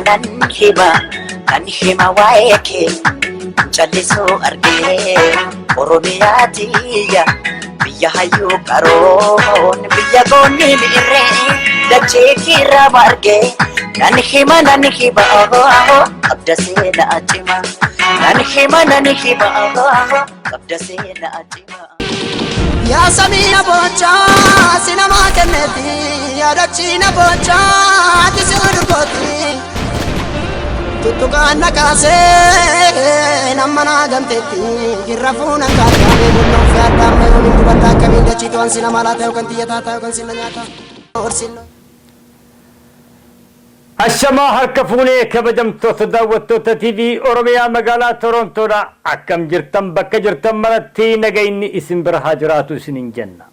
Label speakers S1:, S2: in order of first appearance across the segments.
S1: Nan hima, nan hima waa'ee kee callisuu argee. Oromiyaa tiyya, biyya hayyuu qaroon, biyya goonni mi'irree dachee kiirraa margee. Nan hima, nan hima, qabda seenaa cima. Nan hima, nan hima, qabda seenaa cima.
S2: Yaa samii na boochaa si namaa kenneeti, yaa dachii na boochaa ati si urgooti. Tuttuqaan na kaasee nama naa gamteetti, girra fuunan kaaddaamee bunnoo fi addaamma yoomiin dubarta akkamiin dachii to'an si namaa laata yookaan xiyya taata yookaan si na nyaata.
S3: Ashamaa, harka fuunee kabajamtoota daawwattoota TV Oromiyaa magaalaa Torontoodha. Akkam jirtan? Bakka jirtan maratti nagayinni isin bira haa jiraatu isinin jenna.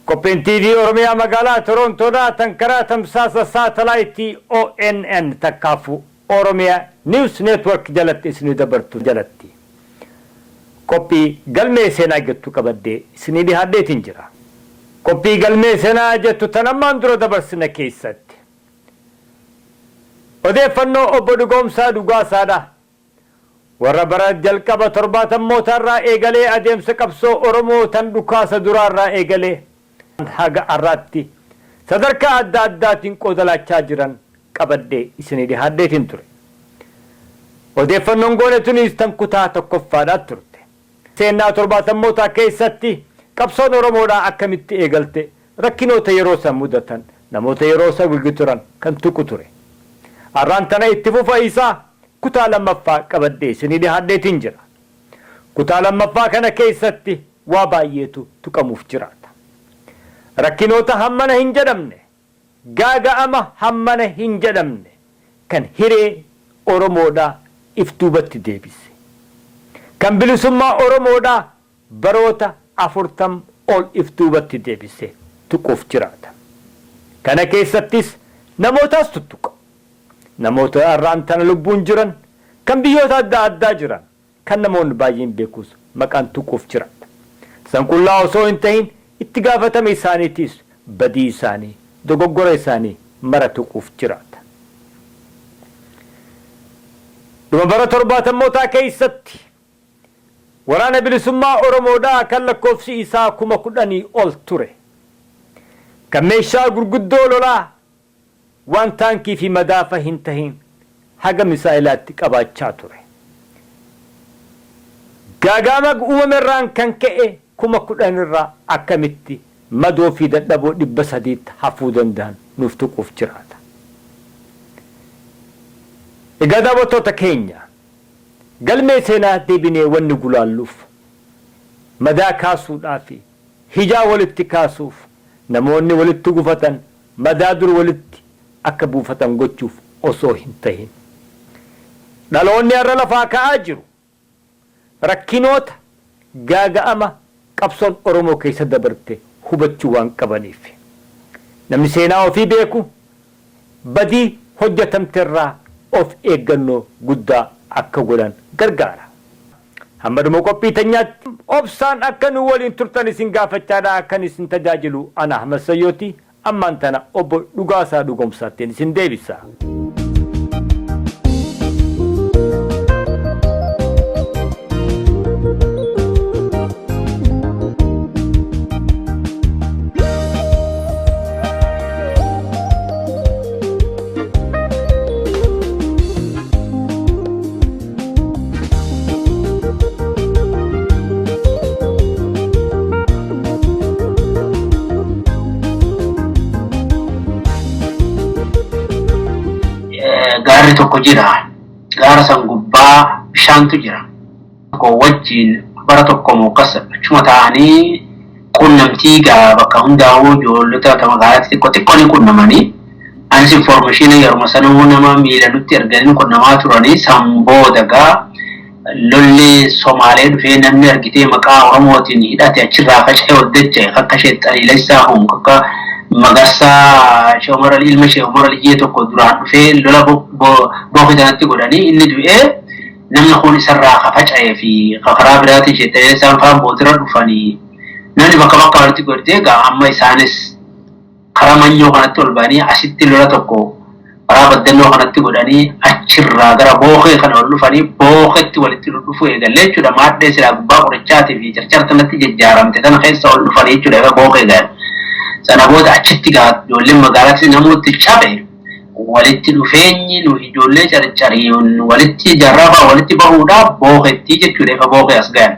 S3: Qophiin TV Oromiyaa magaalaa Torontoodha tan karaa tamsaasa saatalaayitii ONN takkaafu Oromiyaa News Network jalatti isinii dabartu jalatti qophii galmee seenaa jettu qabaddee isinii dhihaadheetiin jira. Qophii galmee seenaa jettu tan ammaan dura dabarsine keessatti odeeffannoo obbo Dhugoomsaa Dhugaasaadha. Warra bara jalqaba 70mootarraa eegalee adeemsa qabsoo Oromoo tan dhukaasa duraarraa eegalee haga har'aatti sadarkaa adda addaatiin qooda laachaa jiran qabadhee isinii dhihaadheetiin ture. Odeeffannoon goone tunis tan kutaa tokkoffaadhaa turte. Seenaa 70mootaa keessatti qabsoon Oromoodhaa akkamitti eegalte, rakkinoota yeroo san mudatan, namoota yeroo san wigi turan kan tuqu ture. Har'aan tana itti fufa isaa kutaa lammaffaa qabadhee isinii dhihaadheetiin jira. Kutaa lammaffaa kana keessatti waa baay'eetu tuqamuuf jiraata. Rakkinoota hammana hin jedhamne, gaaga'ama hammana hin jedhamne kan hiree Oromoodhaa if duubatti deebise, kan bilisummaa Oromoodhaa baroota 40 ol if duubatti deebise tuquuf jiraata. Kana keessattis namootaas tuttuqa. Namoota har'aan tana lubbuun jiran, kan biyyoota adda addaa jiran, kan namoonni baay'een beekus maqaan tuquuf jiraata. Sanqullaa osoo hin tahin itti gaafatama isaaniitiis, badii isaanii, dogoggora isaanii mara tuquuf jiraata. Dhuma bara 70mootaa keessatti waraana bilisummaa Oromoodhaa kan lakkoofsi isaa 10,000 ol ture, kan meeshaa gurguddoo lolaa waan taankii fi madaafa hin tahin haga misaa'ilaatti qabaachaa ture, gaagaama uumamerraan kan ka'e 10,000rraa akkamitti madoo fi dadhaboo 300tti hafuu danda'an nuuf tuquuf jiraata. Egaa daawwattoota keenya, galmee seenaa deebinee wanni gulaalluuf madaa kaasuudhaa fi hijaa walitti kaasuuf, namoonni walitti gufatan madaa dur walitti akka buufatan gochuuf osoo hin tahin, dhaloonni har'a lafaa ka'aa jiru rakkinoota gaaga'ama qabsoon Oromoo keessa dabarte hubachuu waan qabaniif. Namni seenaa ofii beeku badii hojjetamterraa of eeggannoo guddaa akka godhan gargaara. Hamma dhuma qophii teenyaatti obsaan akka nu waliin turtan isin gaafachaadha akkan isin tajaajilu ana Ahmad Sayyooti. Ammaan tana obbo Dhugaasaa Dhugoomsaattiin isin deebisa.
S4: Gaarri tokko jira. Gaara san gubbaa bishaantu jira. Tokko wajjin bara tokko mokkasa achuma ta'anii qunnamtii gaa bakka hundaa'uu ijoollota magaalaatti xiqqoo xiqqoo ni qunnamanii. Anis information yeruma sanuu nama miila nutti erganii qunnamaa turanii. San booda gaa lolli Somaalee dhufee, namni argitee maqaa Oromootiin hidhate achirraa faca'ee ol dacha'e, akka Sheexxaniilessaa kun, akka Magarsaa Sheekh Umar Ali, ilma Sheekh Umar Aliyyee tokko duraan dhufee lola boofi sanatti godhanii inni du'ee, namni kun isarraa ka faca'ee fi karaa biraatiin Sheexxaniilessaan faan boodira dhufanii namni bakka bakka walitti godhatee gaa amma isaanis karaa manyoo kanatti ol ba'anii asitti lola tokko Karaa baddannoo kanatti godhanii achirraa gara bookee kana ol dhufanii booketti walitti dhufuu eegalle jechuudha. Maaddee silaa gubbaa qorichaatii fi carcartanatti jijjaaramte kana keessa ol dhufanii jechuudha egaa bookee gahan. Sana booda achitti gaa ijoolleen magaalaatti namooti cabe walitti dhufeenyi nu ijoollee carcariin walitti jarrafaa walitti bahuudhaa booketti jechuudha ifa bookee as gahan.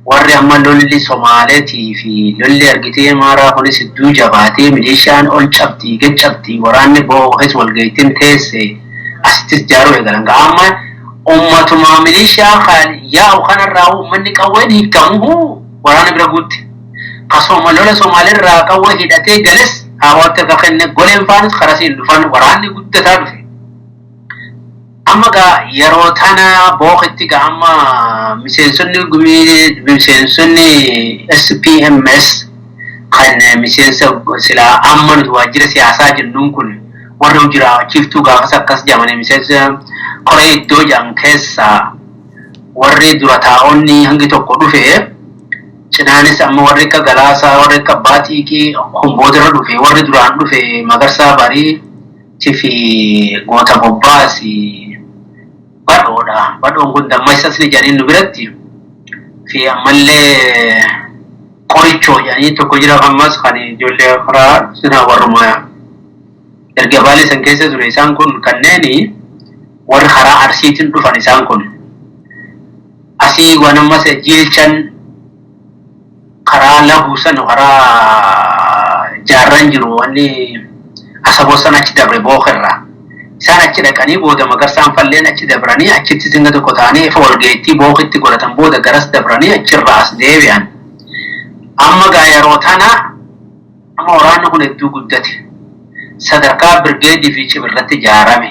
S4: Warri amma lolli Somaaleetii fi lolli argitee maaraa kunis hedduu jabaatee milishaan ol cabdii gad cabdii waraanni boohes walga'iitiin teesse asittis jaaruu eegalan. Amma ummatumaa milishaa kan yaa'u kanarraa uummanni qawween hiikamu waraana bira guutte. Kasuma lola Somaaleerraa qawwee hidhatee gales haawaatti akka kenne goleen faanis karasiin dhufan waraanni guddataa dhufe. Amma gaa yeroo tana bookitti gaa amma miseensonni gumii miseensonni SPMS kan miseensa silaa amma nuti waajjira siyaasaa jennuun kun warri jiraachiiftuu gaafas akkas jedhamanii miseensa koree iddoo jedhan keessaa warri dura taa'onni hangi tokko dhufe cinaanis amma warri akka Galaasaa warri akka Abbaa Xiiqii humbootirra dhufe warri duraan dhufe Magarsaa Barii fi Goota Bobbaasi badhoodha. Badhoon kun dammaisas ni jedhanii nu biratti fi ammallee qorichoo jedhanii tokko jira ammas kan ijoollee karaa sina warruma erga baalee san keessa ture isaan kun kanneeni warri karaa arsiitiin dhufan isaan kun asii waan ammas jiilchan karaa labuu san karaa jaarran jiru wanni asaboo san achi dabre bookerraa. Isaan achi dhaqanii booda magarsaan falleen achi dabranii achitti singa tokko ta'anii ifa walga'iitti bookitti godhatan booda garas dabranii achirraa as deebi'an. Amma gaa yeroo tana amma waraanni kun hedduu guddate. Sadarkaa birgeedii fi cibirratti ijaarame.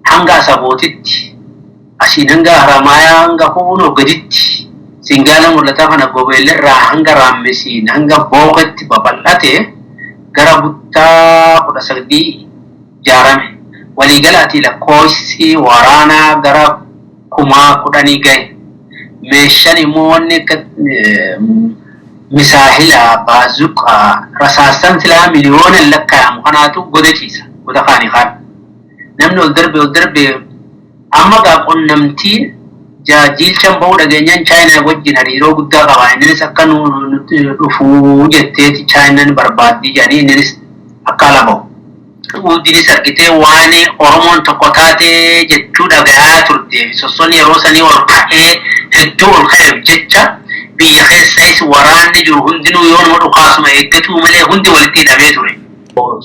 S4: Hanga asabootitti asiin hanga haramaayaa hanga huunoo gaditti singaala mul'ataa kana gobeellerraa hanga raammisiin hanga bookitti babal'ate gara buttaa 13 ijaarame. Waliigalaatii lakkoofsi waraanaa gara 10,000 gahe. Meeshaan immoo wanni akka misaahila, baazuqaa, rasaasan silaa miliyoonaan lakkaa'amu kanaatu goda ciisa. Goda kaanii kaan. Namni ol darbe ol darbe amma gaa qunnamtiin jiilchan bahuu dhageenyaan Chaayinaa wajjin hariiroo guddaa qaba. Innis akka nutti dhufuu jetteeti Chaayinaan barbaaddii jedhanii innis akka ala bahu. Udinis argitee waan Oromoon tokko taate jechuu dhagahaa turte. Sossonni yeroo sanii ol ka'ee hedduu ol ka'eef jecha biyya keessas waraanni jiru hundinuu yoo nama dhukaasuma eeggatuu malee hundi walitti hidhamee ture.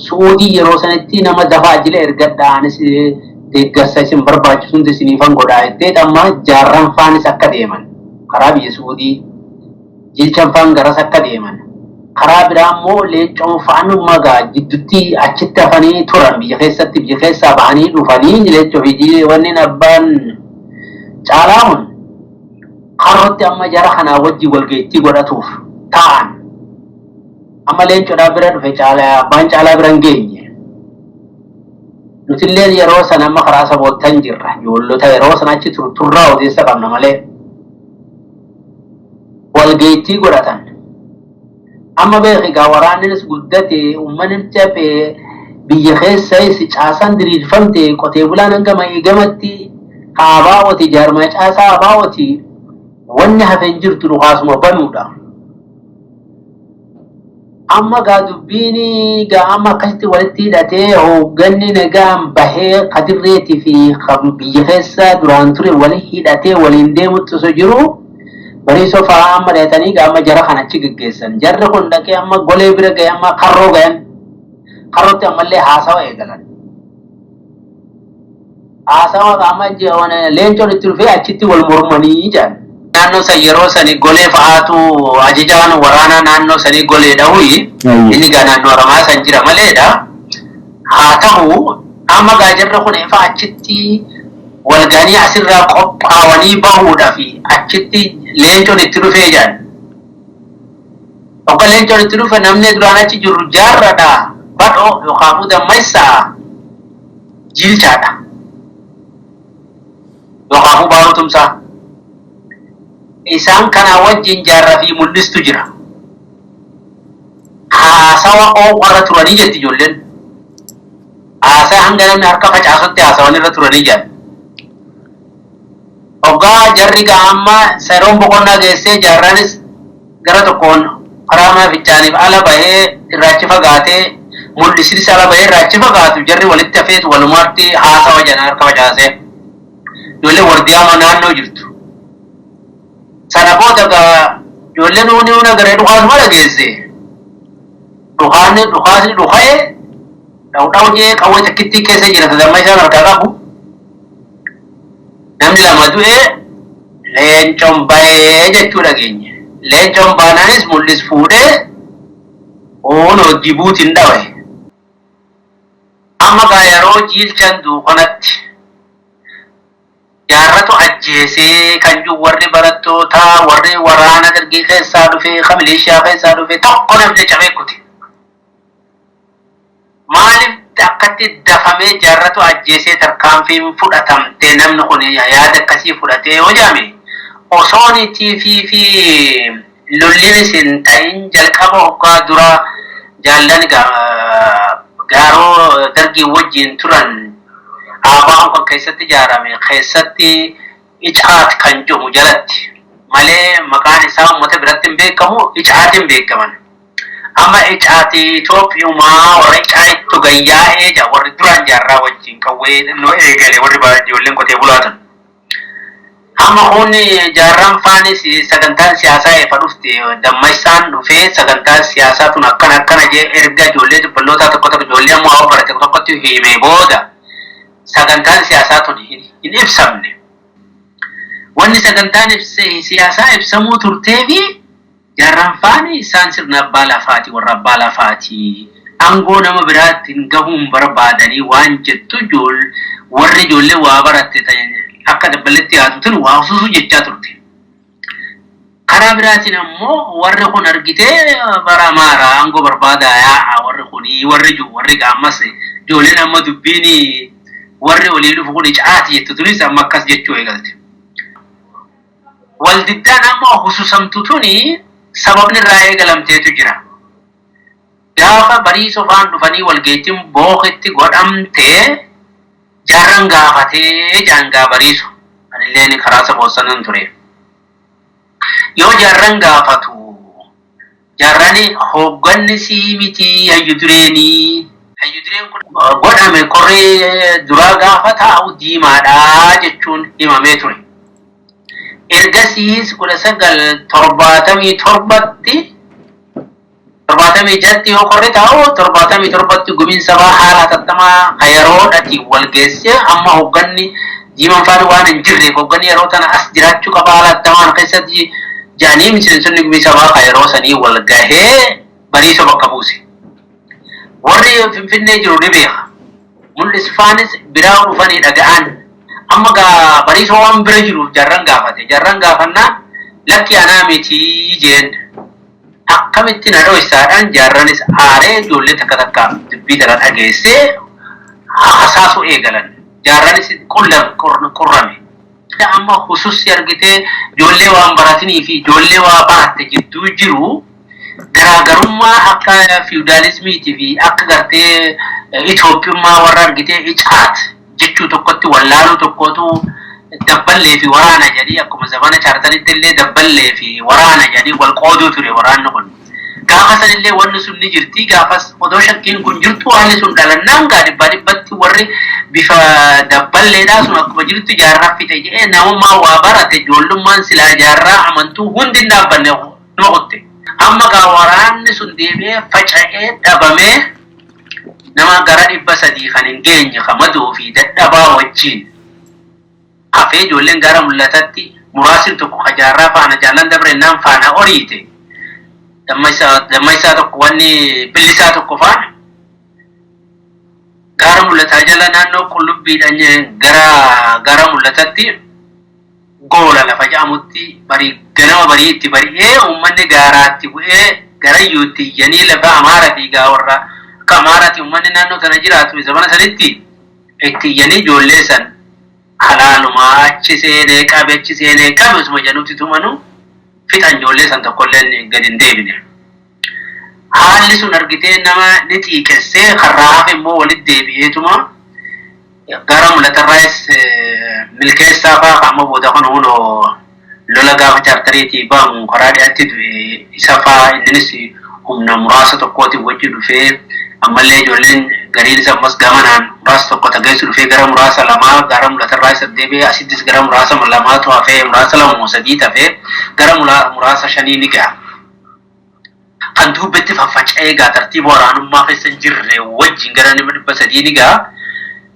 S4: Suudii yeroo sanatti nama dafaa jila ergadhaa anis deeggarsa isin barbaachisu hundi isiniifan godhaa jettee amma jaarran faanis akka deeman karaa biyya Suudii jilchan faan garas akka deeman. Karaa biraa immoo leencoon fa'aan magaa jidduutti achitti hafanii turan biyya keessatti biyya keessaa bahanii dhufanii leencoo fi wanneen abbaan caalaa kun karrotti amma jara kanaa wajjin walga'iitti godhatuuf taa'an. Amma leencoodhaa bira dhufe caalaa abbaan caalaa bira hin geenye. Nutillee yeroo sana amma karaa saboottan jirra. Ijoollota yeroo sana achi turraa odeessa qabna malee. Walga'iitti godhatan. Amma beeki gaa waraannis guddate uummanni cabee biyya keessas caasaan diriirfamte qotee bulaan hanga gamatti haabaa'ooti jaarmaa caasaa haabaa'ooti wanni hafeen jirtu dhukaasuma banuudha. Amma gaa dubbiin gaa amma akkasitti walitti hidhatee hoogganni nagaan bahee kadirreetii fi biyya keessa duraan ture wali hidhatee waliin deemutti osoo jiru bariisoo fa'aa amma dheetanii gaa amma jara kana achi geggeessan. Jarri kun dhaqee amma golee bira ga'e amma karroo gayan. Karrootti ammallee haasawa eegalan. Haasawa amma leencoon itti dhufee achitti wal mormanii jedhan. Naannoo san yeroo sani golee fa'aatu ajajaan waraanaa naannoo sanii golee dhahuyi. Inni gaa naannoo Oromaa san jira maleedha. Haa ta'u amma gaa jarri kun ifa achitti walganii asirraa qophaawanii bahuudhaaf achitti leencoon itti dhufee jedhan. Akka leencoon itti dhufe namni duraan achi jiru jaarradha. Badhoo yookaan dammaysaa jilchaadha. Yookaan baaruu tumsaa. Isaan kana wajjin jaarraa fi mul'istu jira. Haasawa oowwarra turanii jetti ijoolleen. Haasaa hanga namni harka facaasutti haasawan irra turanii jedhan. Hoggaa jarri gaa amma seeroon boqonnaa geessee jaarraanis gara tokkoon karaa mana fincaaniif ala bahee irraachi fagaatee mul'isinis ala bahee irraachi fagaatu jarri walitti hafeetu walumaatti haasawa jedhan harka facaasee. Ijoolleen wardiyaa naannoo jirtu. Sana booda gaa ijoolleen hundi hunda garee dhukaasuma dhageesse. Dhukaasni dhukaasni dhuka'ee dha'u dha'u jee qawwee takkittii keessa jira damma isaan harkaa qabu. Namni lama du'ee leencoon bahee jechuu dhageenye. Leencoon baanaanis mul'is fuudhee ooloo Jibuutiin dhawe. Amma gaa yeroo jiilchan duukanatti jaarratu ajjeesee kan jiru warri barattootaa warri waraana dargii keessaa dhufee kan milishiyaa keessaa dhufee tokko namni cabee kute. Maaliif akkatti dafamee jaarratu ajjeesee tarkaanfiin fudhatamte namni kun yaada akkasii fudhatee yoo jedhame osoo niitii fi lollinis hin ta'in jalqaba hoggaa dura jaallan gaaroo dargii wajjin turan ABO'n kan keessatti ijaarame keessatti icaat kan jedhamu jalatti malee maqaan isaa uummata biratti hin beekamu icaatiin beekaman. Amma icaati Itoophiyumaa warra icaattu gayyaa'ee jira warri duraan jaarraa wajjin qawwee xinnoo eegale warri ijoolleen qotee bulaatan. Amma kun jaarraan faanis sagantaan siyaasaa eefa dhufte dammaysaan dhufee sagantaan siyaasaa tun akkana akkana jee erga ijoollee dubbalootaa tokko tokko ijoollee ammoo haa barate tokkotti himee booda sagantaan siyaasaa tun hin ibsamne. Wanni sagantaan siyaasaa ibsamuu turtee fi jaarraan faani isaan sirna abbaa lafaati warra abbaa lafaati. Aangoo nama biraatti hin gahuun barbaadanii waan jettu warri ijoollee waa baratte akka dabbaletti yaadu tun waa hususuu jechaa turte. Karaa biraatiin ammoo warri kun argitee bara amaaraa aangoo barbaadaa yaa'a warri kunii warri jiru warri gaammas ijoolleen amma dubbiin warri olii dhufu kun caati jettu tunis amma akkas jechuu eegalte. Waldiddaan amma hususamtu tuni sababni irraa eegalamteetu jira. Gaafa barii sofaan dhufanii walgeettiin bookitti godhamtee jaarran gaafatee jaangaa bariisu. Anilleen karaa saboossanan ture. Yoo jaarran gaafatu jaarrani hoogganni sii miti hayyu dureenii. Hayyu dureen kun godhame korree duraa gaafa taa'u diimaadhaa jechuun himamee ture. Ergasiis 1977tti 76tti yoo korre taa'u 77tti gumiin sabaa haala hatattamaa yeroodhaatiin wal geessee amma hoogganni diimaan faana waan hin jirreef hoogganni yeroo tana as jiraachuu qaba haala hatattamaan keessatti jaanii miseensonni gumii sabaa yeroo sanii wal gahee bariisoo bakka buuse. Warri Finfinnee jiru ni beeka. Mul'isfaanis biraa dhufanii dhaga'an. Amma gaa bariisoo waan bira jiruuf jarran gaafate. Jarran gaafannaan lakki anaa miti jeen. Akkamitti na dho'isaadhaan jaarranis aaree ijoollee takka takka dubbii tana dhageessee hasaasuu eegalan. Jaarranis qurrame. Amma husussi argitee ijoollee waan baratinii fi ijoollee waa baratte jidduu jiru garaagarummaa akka fiwudaalizimiitii fi akka gartee Itoophiyummaa warra argitee icaat jechuu tokkotti wallaaluu tokkotu dabballee fi waraana jedhii akkuma zamana chaartaritti illee dabballee fi waraana jedhii wal qooduu ture waraanni kun. Gaafa sanillee wanni sun ni jirti gaafas odoo shakkiin kun jirtu haalli sun dhalannaan gaa dhibbaa dhibbatti warri bifa dabballeedhaa sun akkuma jirtu jaarraa fixe jedhee namummaa waa barate ijoollummaan silaa jaarraa amantuu hundi hin dhaabbanne nama kutte. Amma gaa waraanni sun deebi'ee faca'ee dhabamee nama gara 300 kan hin geenye kamaduu fi dadhabaa wajjin hafee ijoolleen gara mul'atatti muraasni tokko kajaarraa faana jaallan dabrennaan faana oriite. Damma isaa tokko wanni billisaa tokko faana gara mul'ataa jala naannoo qullubbiidhaan gara gara mul'atatti goola lafa jedhamutti barii ganama barii itti bari'ee uummanni gaaraatti bu'ee garayyuutti iyyanii lafa amaaraa fi gaa warra akka amaaraati uummanni naannoo sana jiraatu zamana sanitti itti iyyanii ijoollee san halaalumaa achi seenee qabe achi seenee qabe osuma jedhutti tumanu fixan ijoollee san tokkollee gadi hin deebine. Haalli sun argitee nama ni xiiqessee karraa hafe immoo walitti deebi'eetuma gara mul'atarraayis milkeessaa fa'aa amma booda kun hunoo lola gaafa chaartariitii ba'amu karaa dhiyaatti du'e isa fa'aa inninis humna muraasa tokkootiin wajji dhufee ammallee ijoolleen gariin isa ammas gamanaan muraasa tokko tageessu dhufee gara muraasa lamaa gara mul'atarraa isa deebi'ee asittis gara muraasa lamaatu hafee muraasa lama sadii hafee gara muraasa shanii ni ga'a. Kan duubatti faffaca'ee gaa tartiiba waraanummaa keessa hin jirre wajjin gara nama 300 ni ga'a.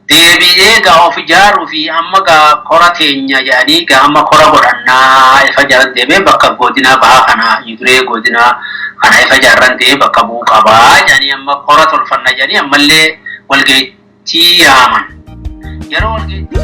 S4: Deebi'ee gaa of ijaaruu fi amma gaa kora teenya jedhanii gaa amma kora godhannaa ifa jaaran deemee bakka godina bahaa kana yuduree godina kana ifa jaarran ta'ee bakka bu'uu qabaa jedhanii amma kora tolfanna jedhanii ammallee walga'iitti yaaman. Yeroo walga'iitti.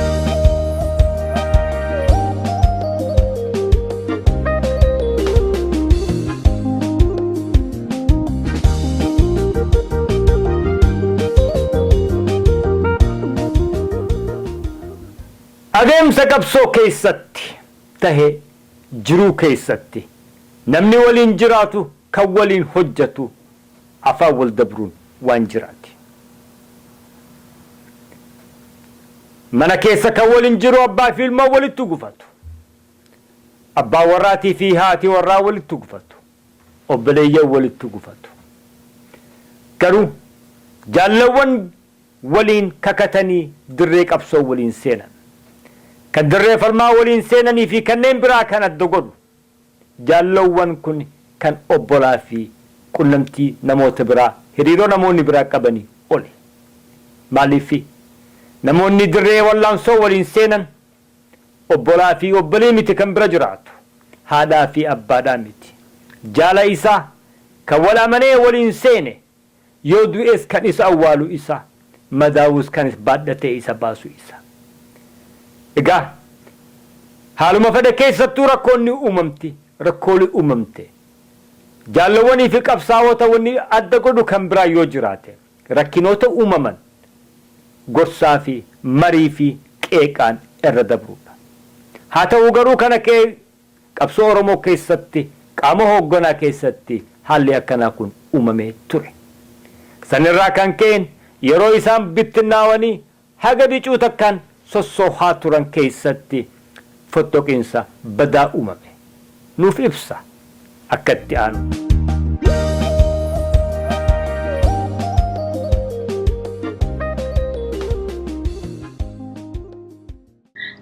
S3: Adeemsa qabsoo keessatti tahe jiruu keessatti namni waliin jiraatu kan waliin hojjetu afaan wal dabruun waan jiraati. Mana keessa kan waliin jiru abbaa fi ilmaan walitti gufatu. Abbaa warraatii fi haati warraa walitti gufatu. Obboleeyyan walitti gufatu. Garuu jaallawwan waliin kakatanii dirree qabsoo waliin seenan. Kan dirree falmaa waliin seenanii fi kanneen biraa kan adda godhu jaallawwan kun kan obbolaa fi qunnamtii namoota biraa hiriiroo namoonni biraa qabanii oli. Maaliif namoonni dirree wallaansoo waliin seenan obbolaa fi obbolii miti kan bira jiraatu haadhaa fi abbaadhaa miti. Jaala isaa kan wal amanee waliin seene yoo du'es kan isa awwaalu isa madaawus kan baadhatee isa baasu isa. Egaa haaluma fedhe keessattuu rakkoonni uumamti rakkoolee uumamte jaallawwanii fi qabsaa'ota wanni adda godhu kan biraa yoo jiraate rakkinoota uumaman gorsaa fi marii fi qeeqaan irra dabruudha. Haa ta'u garuu kana kee qabsoo Oromoo keessatti qaama hoogganaa keessatti haalli akkanaa kun uumamee ture. Sanirraa kan ka'een yeroo isaan bittinnaawanii haga bicuu takkaan sossoohaa turan keessatti fottoqiinsa badaa uumame. Nuuf ibsa akka itti aanu.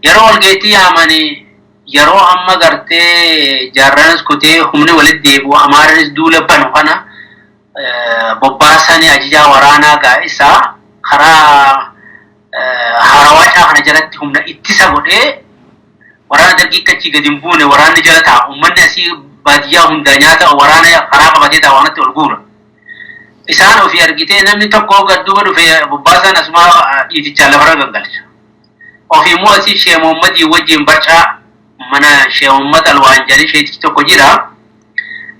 S4: Yeroo walga'iitti yaamanii yeroo amma gartee jaarranis kutee humni walitti deebi'u amaaranis duula banu kana bobbaasanii ajajaa waraanaa gaa isaa karaa harawacaa kana jalatti humna ittisa godhee waraana dargii achii gadi hin buune waraanni jala taa'a. Uummanni asii baadiyyaa hundaa nyaata waraana karaa qabatee ta'a waanatti ol guura. Isaan ofii argitee namni tokko gadduuba dhufe bobbaasaan asuma dhiitichaa lafarra gangalcha. Ofii immoo asii Shee Muhammadii wajjin barcaa mana Shee Muhammad Alwaanjalii sheetichi tokko jira.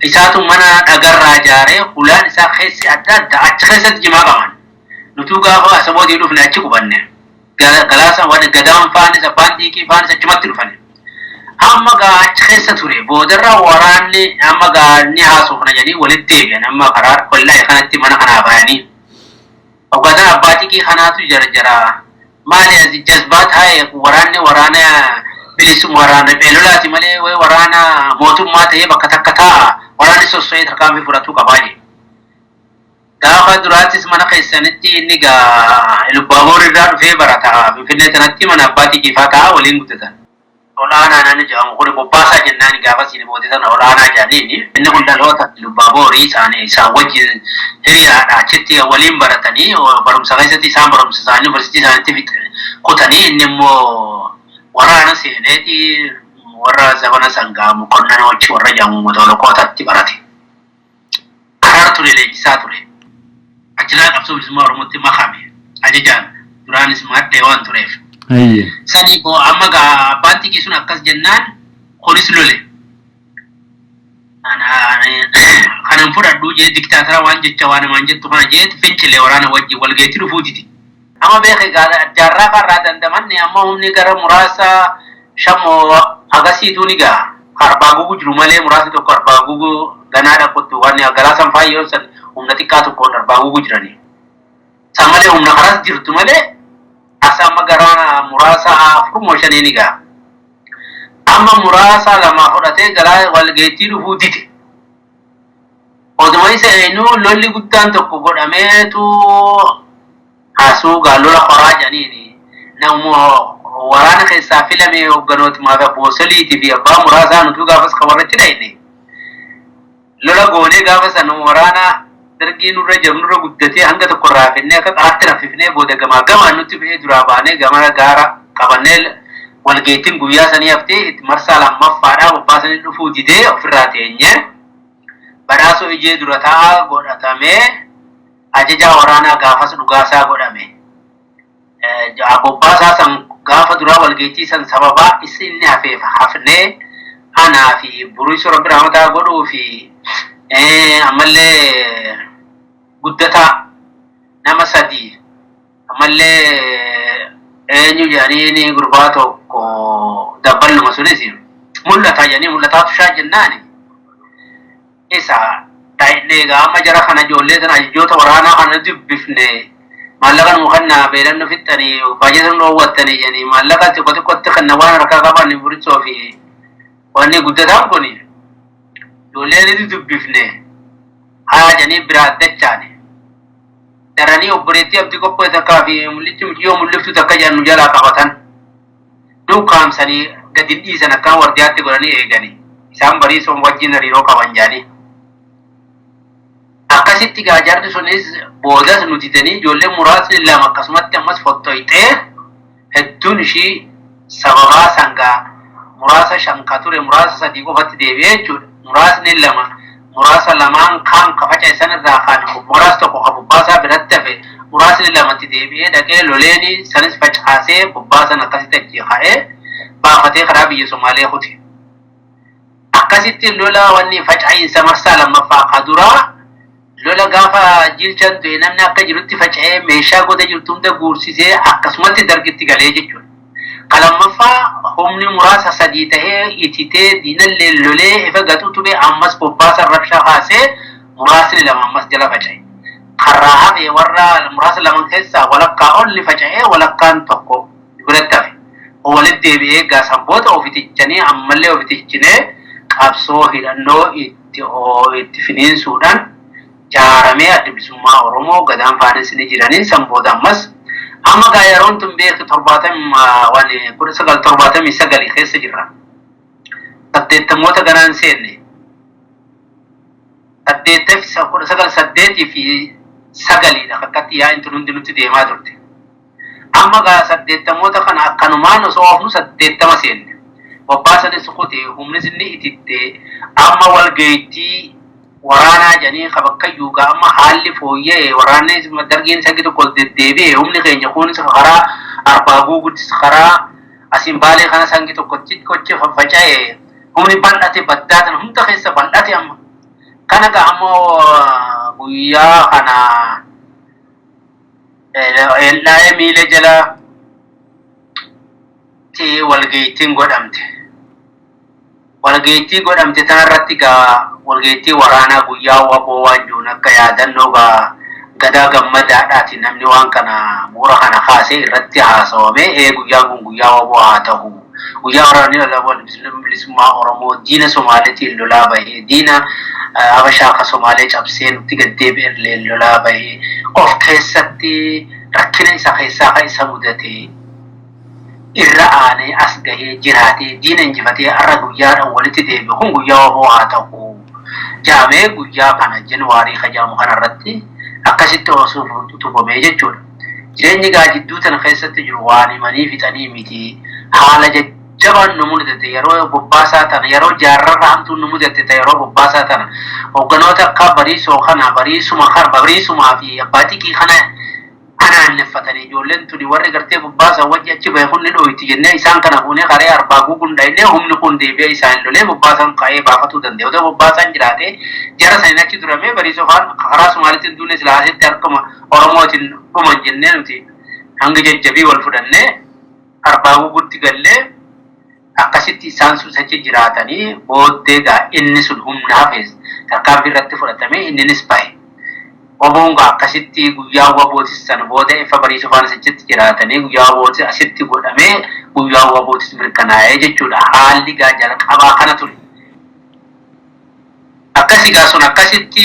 S4: Isaatu mana dhagarraa ijaaree hulaan isaa keessi adda addaa achi keessatti jimaa qaban. Nutuu gaafa asabootii dhufne achi qubanne. Galaasa waan gadaan faanis abbaan xiiqii faanis achumatti dhufan. Amma gaa achi keessa ture boodarra waraanni amma gaa ni haasofna jedhanii walitti deebi'an amma karaa qollaa kanatti mana kanaa bayanii. Hogganaa abbaa xiiqii kanaatu jarjara. Maali asi jazbaa taa'e waraanni waraana bilisummaa waraana beelolaati malee waraana mootummaa ta'ee bakka takka taa'a waraanni sosso'ee tarkaanfii fudhatuu qabaa jedhe. Gaafa duraattis mana keessanitti inni gaa Lubbaaboor irraa dhufee barata. Finfinnee sanatti mana abbaa xiiqii taa'a waliin guddatan. Olaanaa namni jedhamu kun bobbaasaa jennaan gaafa siin booddee sana olaanaa jedhaniin inni kun dhaloota Lubbaaboori isaanii isaan wajjin hiriyaadha achitti waliin baratanii barumsa keessatti isaan barumsa isaanii yuunivarsiitii isaaniitti kutanii inni immoo waraana seeneeti warra zabana sangaa mokonnonochi warra jedhamu motolokootatti barate. Karaa ture leenjisaa ture. Achirraa qabsoo bilisummaa Oromootti makame ajajaan duraanis madhee waan tureef. Sanii koo amma gaa abbaan xiiqii sun akkas jennaan kunis lole. Kanan fudhadhu jee diktaatara waan jecha waan namaan jettu kana jee fincilee waraana wajjin walgeetti dhufuu didi. Amma beeke jaarraa karraa dandamanne amma humni gara muraasa shamoo agasiituu ni ga'a. Arbaa gugu jiru malee muraasni tokko arbaa gugu ganaa dhaqottu waan galaasan faayyoo san Humna xiqqaa tokkoon darbaa gugu jiranii. Isaan malee humna karaas jirtu malee as amma gara muraasa afurmoo shanii ni ga'a. Amma muraasa lama fudhatee gara walgeettii dhufuu dide. Oduma isa eenyu lolli guddaan tokko godhameetu asuu gaa lola horaa jedhaniini. Nama waraana keessaa filame hoogganoota fi boosoliitii fi abbaa muraasaa nutu gaafas kabarrachi dhayne. Lola goonee gaafa san waraana dargii nurra jabnurra guddatee hanga tokko raafinnee akka qaraatti raffifnee booda gamaa gamaan nutti fe'ee duraa baanee gamana gaara qabannee walgeettiin guyyaa sanii haftee itti marsaa lammaffaadhaa bobbaasanii dhufuu didee ofirraa teenye badhaasoo ijee dura taa'aa godhatamee ajajaa waraanaa gaafas dhugaasaa godhame. Bobbaasaa san gaafa duraa walgeettii san sababaa inni hafeef hafnee anaa fi buruisoo rabbi rahmataa godhuu fi ammallee guddataa nama sadii ammallee eenyu jedhaniini gurbaa tokko dabballuma sunis mul'ata jedhanii mul'ataa tushaa jennaani. Isa dhaa'inee egaa amma jara kana ijoollee tana ajajoota waraanaa kana dubbifne maallaqa nu kennaa beelan nu fixxanii baajata nu dhoowwattanii jedhanii maallaqa xiqqoo xiqqootti kenna waan harkaa qaban buricoo fi wanni guddataan kun ijoollee ni dubbifne haa jedhanii biraa addachaane. Daranii obboleettii abdii qophoo takkaa fi mul'ichi mucayyoo mul'iftu takka jedhan nu jalaa qabatan. Dukkaamsanii gadi dhiisan akkaan wardiyaatti godhanii eegani. Isaan bariisoon wajjin hariiroo qaban jedhanii. Akkasitti gaa jarri sunis boodas nu didanii ijoollee muraasni lama akkasumatti ammas fottoyxee hedduun ishii sababaa sangaa muraasa shan ka ture muraasa sadii qofatti deebi'ee jechuudha. Muraasni lama muraasa lamaan kaan ka faca'e irraa kan muraasa tokko ka bobbaasaa biratti hafe muraasni lamatti deebi'ee dhaqee loleeni sanis facaasee bobbaasan akkasitti achi ka'ee baafatee karaa biyya Somaalee kute. Akkasitti lola wanni faca'iinsa marsaa lammaffaa ka duraa lola gaafa jilchan du'e namni akka jirutti faca'ee meeshaa goda jirtu hunda guursisee akkasumatti dargitti galee jechuudha. Ka lammaffaa humni muraasa sadii tahee ititee diinallee lolee ifa gatu ture ammas bobbaasan rabshaa kaasee muraasni lama ammas jala faca'e. Karraa hafe warra muraasa lama keessaa walakkaa ol ni faca'ee walakkaan tokko biratti hafe. Walitti deebi'ee gaasan booda ofitichanii ammallee ofitichinee qabsoo hidhannoo itti finiinsuudhaan jaaramee adda bilisummaa Oromoo gadaan faanis ni jiranii san booda ammas amma gaa yeroon tun beeku 1979 keessa jirra. Saddeettamoota ganaan seenne. 1989dha akkatti yaa'in tun hundi nutti deemaa turte. Amma gaa saddeettamoota kana akkanumaan osoo oofnu 80 seenne. Bobbaasanis kute humnis inni ititte amma walgeettii waraanaa jedhanii ka bakka iyyuu gaa amma haalli fooyya'e waraanni dargiin sangi tokko deddeebi'e humni keenya kunis karaa arbaa guugutis karaa asiin baalee kana sangi tokkotti kochi faffaca'e humni bal'ate baddaa tana hunda keessa bal'ate amma. Kana gaa ammoo guyyaa kana eellaa'ee miila jala walgeettiin godhamte. Walgeettii godhamte tanarratti gaa walgeettii waraanaa guyyaa waboo waan jiruun akka yaadannoo gaa gadaa gammadaadhaati namni waan kana bu'uura kana kaasee irratti haasawame ee guyyaan kun guyyaa waboo haa ta'u. Guyyaa waraanni bilisummaa Oromoo diina Somaaliitiin lolaa bahee diina Habashaa ka Somaalee cabsee nutti gaddeebi'e lolaa bahee of keessatti rakkina isa keessaa ka isa mudate irra aanee as gahee jiraatee diina injifatee har'a guyyaadhaan walitti deebi'u kun guyyaa waboo haa ta'u. Jaamee guyyaa kana Januwaarii ka jaamu kanarratti akkasitti osoo utubamee jechuudha. Jireenyi gaa jidduu tana keessatti jiru waan himanii fixanii miti. Haala jajjabaan nu mudate yeroo bobbaasaa tana yeroo jaarrarra hamtuun nu mudate yeroo bobbaasaa tana hoogganoota akka bariisoo kana bariisuma kana bariisumaa fi abbaa xiqii kana anaanneffatanii ijoolleen tuni warri gartee bobbaasan wajji achi bahe kun ni dhoyti jennee isaan kana fuunee karee arbaa guuguun dhaynee humni kun deebi'ee isaan lolee bobbaasan ka'ee baafatuu danda'e. Otoo bobbaasaan jiraate jara saniin achi duramee bariisoo faan karaa Somaaliitiin duune silaa asitti harkuma Oromootiin dhuman jennee nuti hanga jajjabii wal fudhannee arbaa guuguutti gallee akkasitti isaan sun achi jiraatanii booddee gaa inni sun humna hafees tarkaanfii irratti fudhatamee inninis bahe. Waboon gaa akkasitti guyyaa wabootis sana booda ifa Bariisoo faanis achitti jiraatanii guyyaa wabootis asitti godhamee guyyaa wabootis mirkanaa'ee jechuudha. Haalli gaa jalqabaa kana ture. Akkasi gaa sun akkasitti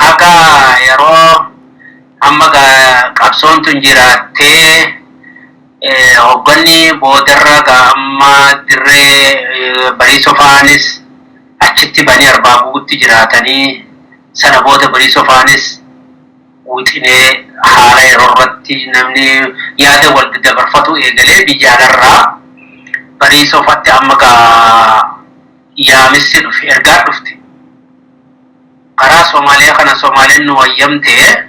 S4: haga yeroo amma gaa qabsoon tun jiraattee hogganni boodarra gaa amma dirree Bariisoo faanis achitti banii Arbaa Guutti jiraatanii sana booda Bariisoo faanis wixinee haala yeroo irratti namni yaada wal dabarfatu eegalee biyya alarraa Bariisoo fatti amma gaa yaamissi dhufe, ergaa dhufte. Karaa Somaaliyaa kana Somaaleen nu wayyamtee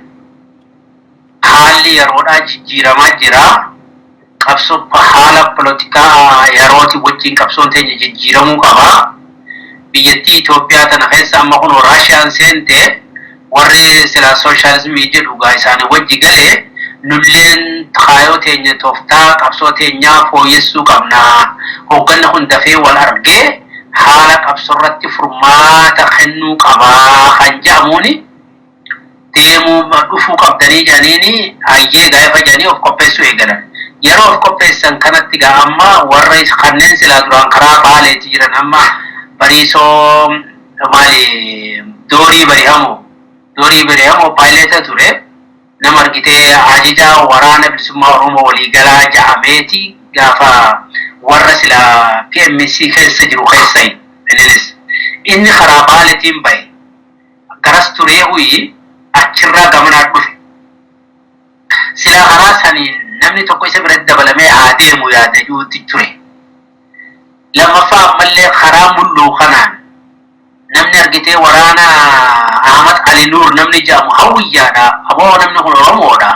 S4: haalli yeroodhaa jijjiiramaa jira. Qabsoo haala polotikaa yerooti wajjin qabsoon teenya jijjiiramuu qaba. Biyyattii Itoophiyaa tana keessa amma kun Raashiyaan seente, warri silaa sooshaalizimii jedhu gaa isaanii wajji galee nulleen kaayoo teenya tooftaa qabsoo teenyaa fooyyessuu qabna. Hoogganni kun dafee wal argee haala qabsoo irratti furmaata kennuu qabaa kan jedhamuuni deemuu dhufuu qabdanii jedhaniini hayyee gaafa jedhanii of qopheessuu eegalan. Yeroo of qopheessan kanatti gaa amma warra kanneen silaa duraan karaa Baaleetti jiran amma Bariisoo maali Doorii Barihamoo paayileeta ture, nama argitee ajajaa waraana bilisummaa Oromoo waliigalaa ja'ameeti gaafa warra sila PMC keessa jiru keessa innis inni karaa Baaleetiin bahe garas turee huyi achirraa gamanaa dhufe. Silaa karaa saniin namni tokko isa biratti dabalamee haa deemu yaada jiruutti ture. Lammaffaa ammallee karaa Mulluu kanaan namni argitee waraana Ahmad Ali Nuur namni jedhamu hawwiyyaadha. Aboo namni kun Oromoodha.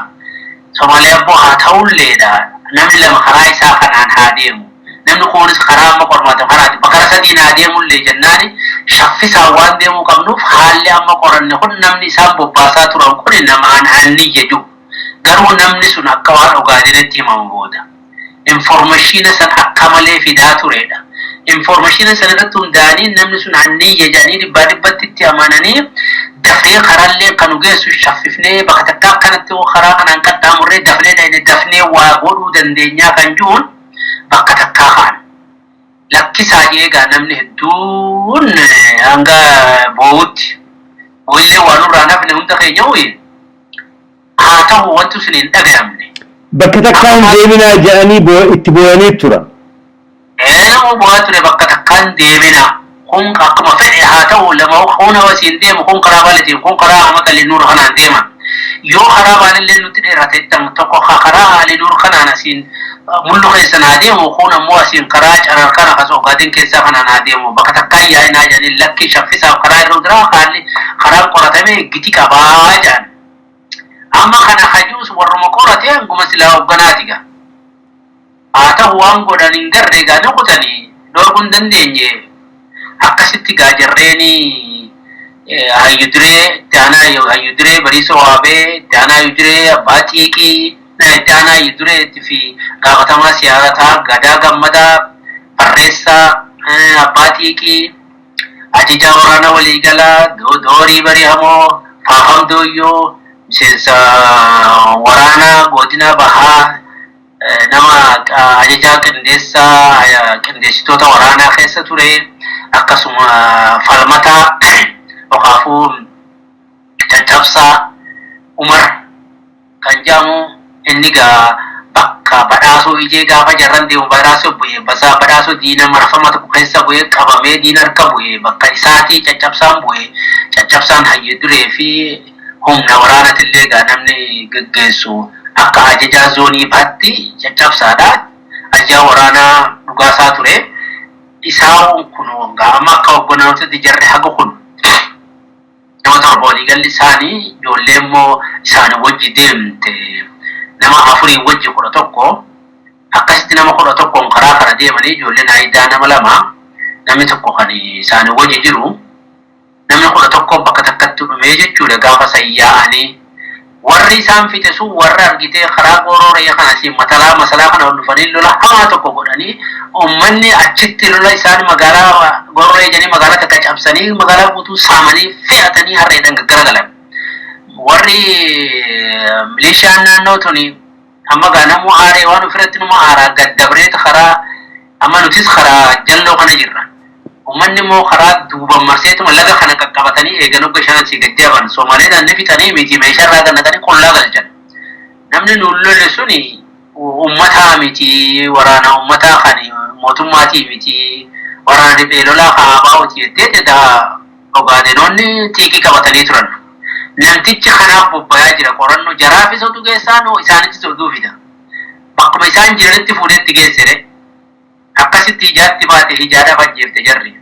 S4: Somaaliyaa abboo haa ta'ulleedha. Namni lama karaa isaa kanaan haa deemu. Namni kunis karaa amma qormaata karaati. Bakka sadiin haa deemullee jennaani shaffisaan waan deemuu qabnuuf haalli amma qoranne kun namni isaan bobbaasaa turan kun namaan hanniyya jiru. Garuu namni sun akka waan Ogaadenitti himamu booda. Information san akka malee fidaa turedha. Information san irratti hundaa'anii namni sun hanniyya jedhanii dhibbaa dhibbatti itti amananii dafnee karaallee kan nu geessu shaffifnee bakka takka akkanatti karaa kanaan qaxxaamurree dafnee dhaqne dafnee waa godhuu dandeenyaa kan jiruun bakka takkaa ka'an. Lakkisaa eegaa namni hedduun hanga boo'utti. Boo'illee waan nurraa nafne hunda keenya ho'i. Haa ta'u, wanti sun hin dhagayamne.
S3: Bakka takkaan deeminaa jedhanii itti boo'anii turan.
S4: Nama bu'aa ture, bakka takkaan deemina. Kun akkuma fedhe haa ta'u, lama kun asiin deemu, kun karaa Baaleetiin, kun karaa Ahmad Ali Nuur kanaan deema. Yoo karaa Baalillee nutti dheerate tokko karaa Ali Nuur kanaan asiin Mullu keessan haa deemu, kun ammoo asiin karaa Carar kana kas Ogaadin keessaa kanaan haa deemu. Bakka takkaan yaa'inaa jedhanii lakki shaffisaaf karaa irra jira, haalli karaan qoratame giti qabaa jedhan. Amma kana hajuus warruma qorate hanguma silaa hoogganaati gaa. Haa ta'u, waan godhan hin garree gaa, ni kutanii dhorkuu hin dandeenye. Akkasitti gaa jarreeni hayyu duree, itti aanaa hayyu duree Bariisoo Waabee, itti aanaa hayyu duree Abbaa Xiiqii, itti aanaa hayyu duree fi gaafatamaa siyaasaa Gadaa Gammadaa, barreessaa Abbaa Xiiqii, ajajaa waraana waliigalaa Doorii Barihamoo, Faafam Dooyyoo, miseensa waraanaa godina Bahaa, nama ajajaa qindeessaa qindeessitoota waraanaa keessa ture, akkasuma Falmataa Okaafuu Caccabsaa Umar kan jedhamu, inni gaa bakka Badhaasoo ijee gaafa jarran deemu Badhaasoo bu'ee basaa Badhaasoo diina marfama tokko keessa bu'ee qabamee diina harka bu'ee bakka isaatii Caccabsaan bu'ee. Caccabsaan hayyu duree fi humna waraanatillee gaa namni geggeessu akka ajajaa zoonii baatti Caccabsaadha. Ajajaa waraanaa dhugaasaa ture. Isaa kun gaa amma akka hogganaatatti jarri haga kun nama 7 waliigalli isaanii, ijoollee immoo isaanii wajji deemte nama afurii wajji 11. Akkasitti nama 11n karaa kana deemanii, ijoolleen aayidaa nama lama, namni tokko kan isaanii wajji jiru, namni 11 bakka takkatti dhumee jechuudha. Gaafa sayyaa'anii warri isaan fixe sun warra argitee karaa Gooroo Re'ee kana asiin matalaa masalaa kana ol dhufanii lola hamaa tokko godhanii uummanni achitti lola isaan magaalaa Gooroo Re'ee jedhanii magaalaa takka cabsanii magaalaa guutuu saamanii fe'atanii harreedhaan gaggaragalan. Warri milishaan naannoo tuni amma gaa namuu aaree waan ofirratti numa aaraa gaddabreeta karaa amma nutis karaa jalloo kana jirra. Uummanni immoo karaa duuban marseetuma laga kana qaqqabatanii eegan hogga shanan sii gad jaban Somaaleedhaan ni fixanii miti meeshaarraa gannatanii qullaa galchan. Namni nuun lole suni uummataa miti, waraana uummataa kan mootummaatii miti, waraana riphee lolaa kan ABO'ti jettee edaa Ogaadenoonni xiiqii qabatanii turan. Namtichi kanaaf bobbayaa jira, qorannoo jaraafis oduu geessaa nuu isaanittis oduu fida. Bakkuma isaan jiranitti fuudhee itti geesse ree. Akkasitti hijaatti baate, hijaadhaaf ajjeefte jarri.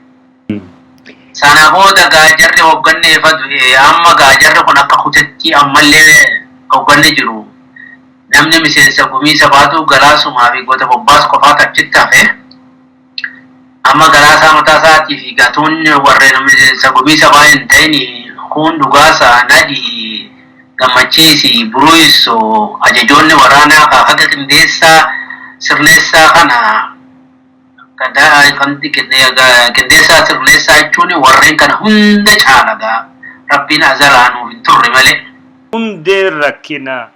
S4: Sana booda gaa jarri hoogganni efa du'e, amma gaa jarri kun akka kutetti ammallee hoogganni jiru. Namni miseensa gumii sabaatu Galaasumaa fi Goota Bobbaas qofaatu achitti hafe. Amma Galaasaa mataa isaatii fi gatuun warreen miseensa gumii sabaa hin ta'in kuun Dhugaasa, Nadhi, Gammachiisi, Buruuyso, ajajoonni waraanaa ka haga qindeessaa sirneessaa kana qindeessaa sirneessaa jechuun warreen kana hunda caala gaa Rabbiin azalaa nuuf hin turre malee.
S3: Hundeen rakkinaa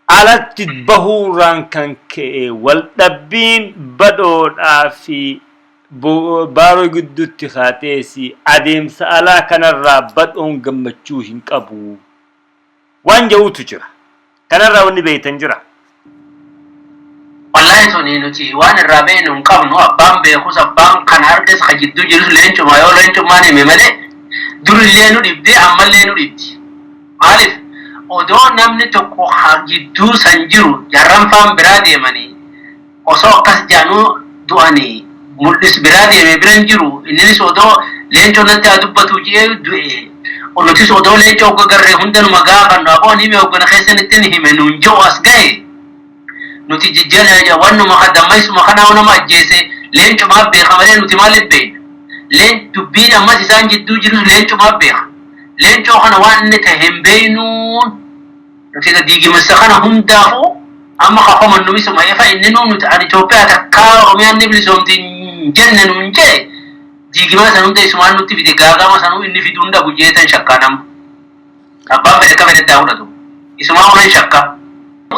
S3: alatti bahuurraan kan ka'e waldhabbiin Badhoodhaa fi Baaroo gidduutti kaatees adeemsa alaa kanarraa Badhoon gammachuu hin qabu waan jedhutu jira. Kanarraa wanni beektan jira?
S4: Wallahi tuni nuti waan irraa beeknu hin qabnu, abbaan beekus abbaan kana arges ka jidduu jirus leencuma, yoo leencummaan hime malee. Durillee nu dhibdee, ammallee nu dhibdi. Maaliif odoo namni tokko ka jidduu san jiru jarran faan biraa deemanii osoo akkas ja'anuu du'anii mul'is biraa deeme bira hin jiru, inninis odoo leencoon natti haa dubbatuu je'ee du'e, nutis odoo leencoo hogga garree hunda numa gaafannu aboo ni hime hoggana keessanittin hime nuun je'u as gahe nuti jijjala wannuma ka dammaysuma kanaa nama ajjeese leencumaaf beeka malee nuti maaliif beekna? Leen dubbiin ammas isaan jidduu jirus leencumaaf beeka. Leencoo kana waan inni tahe hin beeynuun nuti egaa diigimassa kana hundaafuu amma ka komannu isuma. Efa inninuu nuti an Itoophiyaa takkaa Oromiyaan ni bilisoomti hin jenne nuun jee, diigimaa san hunda isumaan nutti fide, gaagama sanuu inni fiduu hin dhabu jeetan shakkaa. Nama abbaan fedhe akka fedhetti haa fudhatu, isumaa unan shakka.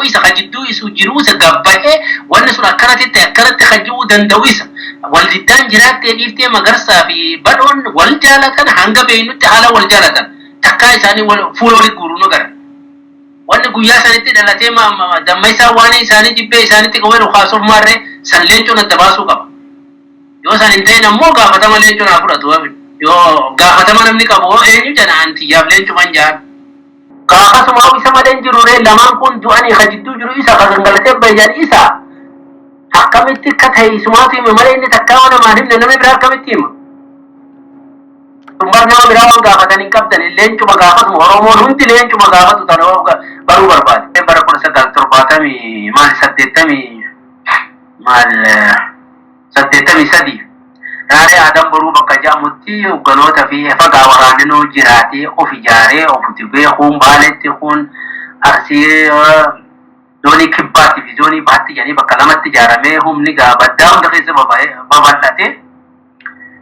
S4: Isa ka jidduu isu jiruu isa gabbahee wanni sun akkanatti ta'e akkanatti ka ji'uu danda'u isa. Wal diddaan jiraattee dhiiftee Magarsaa fi Badhoon wal jaalatan, hanga beeynutti haala wal jaalatan takkaa isaanii wal fuula walitti guuruu nu agarra. Wanni guyyaa sanitti dhalatee dammaysaa waan isaanii jibbee isaanitti qawwee dhukaasuuf maarree san leencoon adda baasuu qaba. Yoo san hin ta'in ammoo gaafatama leencoon haa fudhatu. Yoo gaafatama namni qabu hoo eenyu jana an tiyyaaf leencuman jaan. Gaafasuma isa malee hin jiru ree, lamaan kun du'anii ka jidduu jiru isa, ka gangalatee bayyan isa. Akkamitti akka ta'e isumaatu hime malee inni takkaa waan namaan himne namni biraa akkamitti hima? Bar nama biraa waan gaafatan hin qabdan, leencuma gaafatuma. Oromoon hundi leencuma gaafatu tana baruu barbaade. Bara 1970 maal 80 maal 83 Raaree Aadam Boruu bakka jedhamutti hogganoota fi efagaa waraanninuu jiraatee of ijaaree of utubee kuun Baaleetti kuun Arsii zoonii kibbaatti fi zoonii baatti jedhanii bakka lamatti ijaaramee humni gaa baddaa hunda keessa babal'ate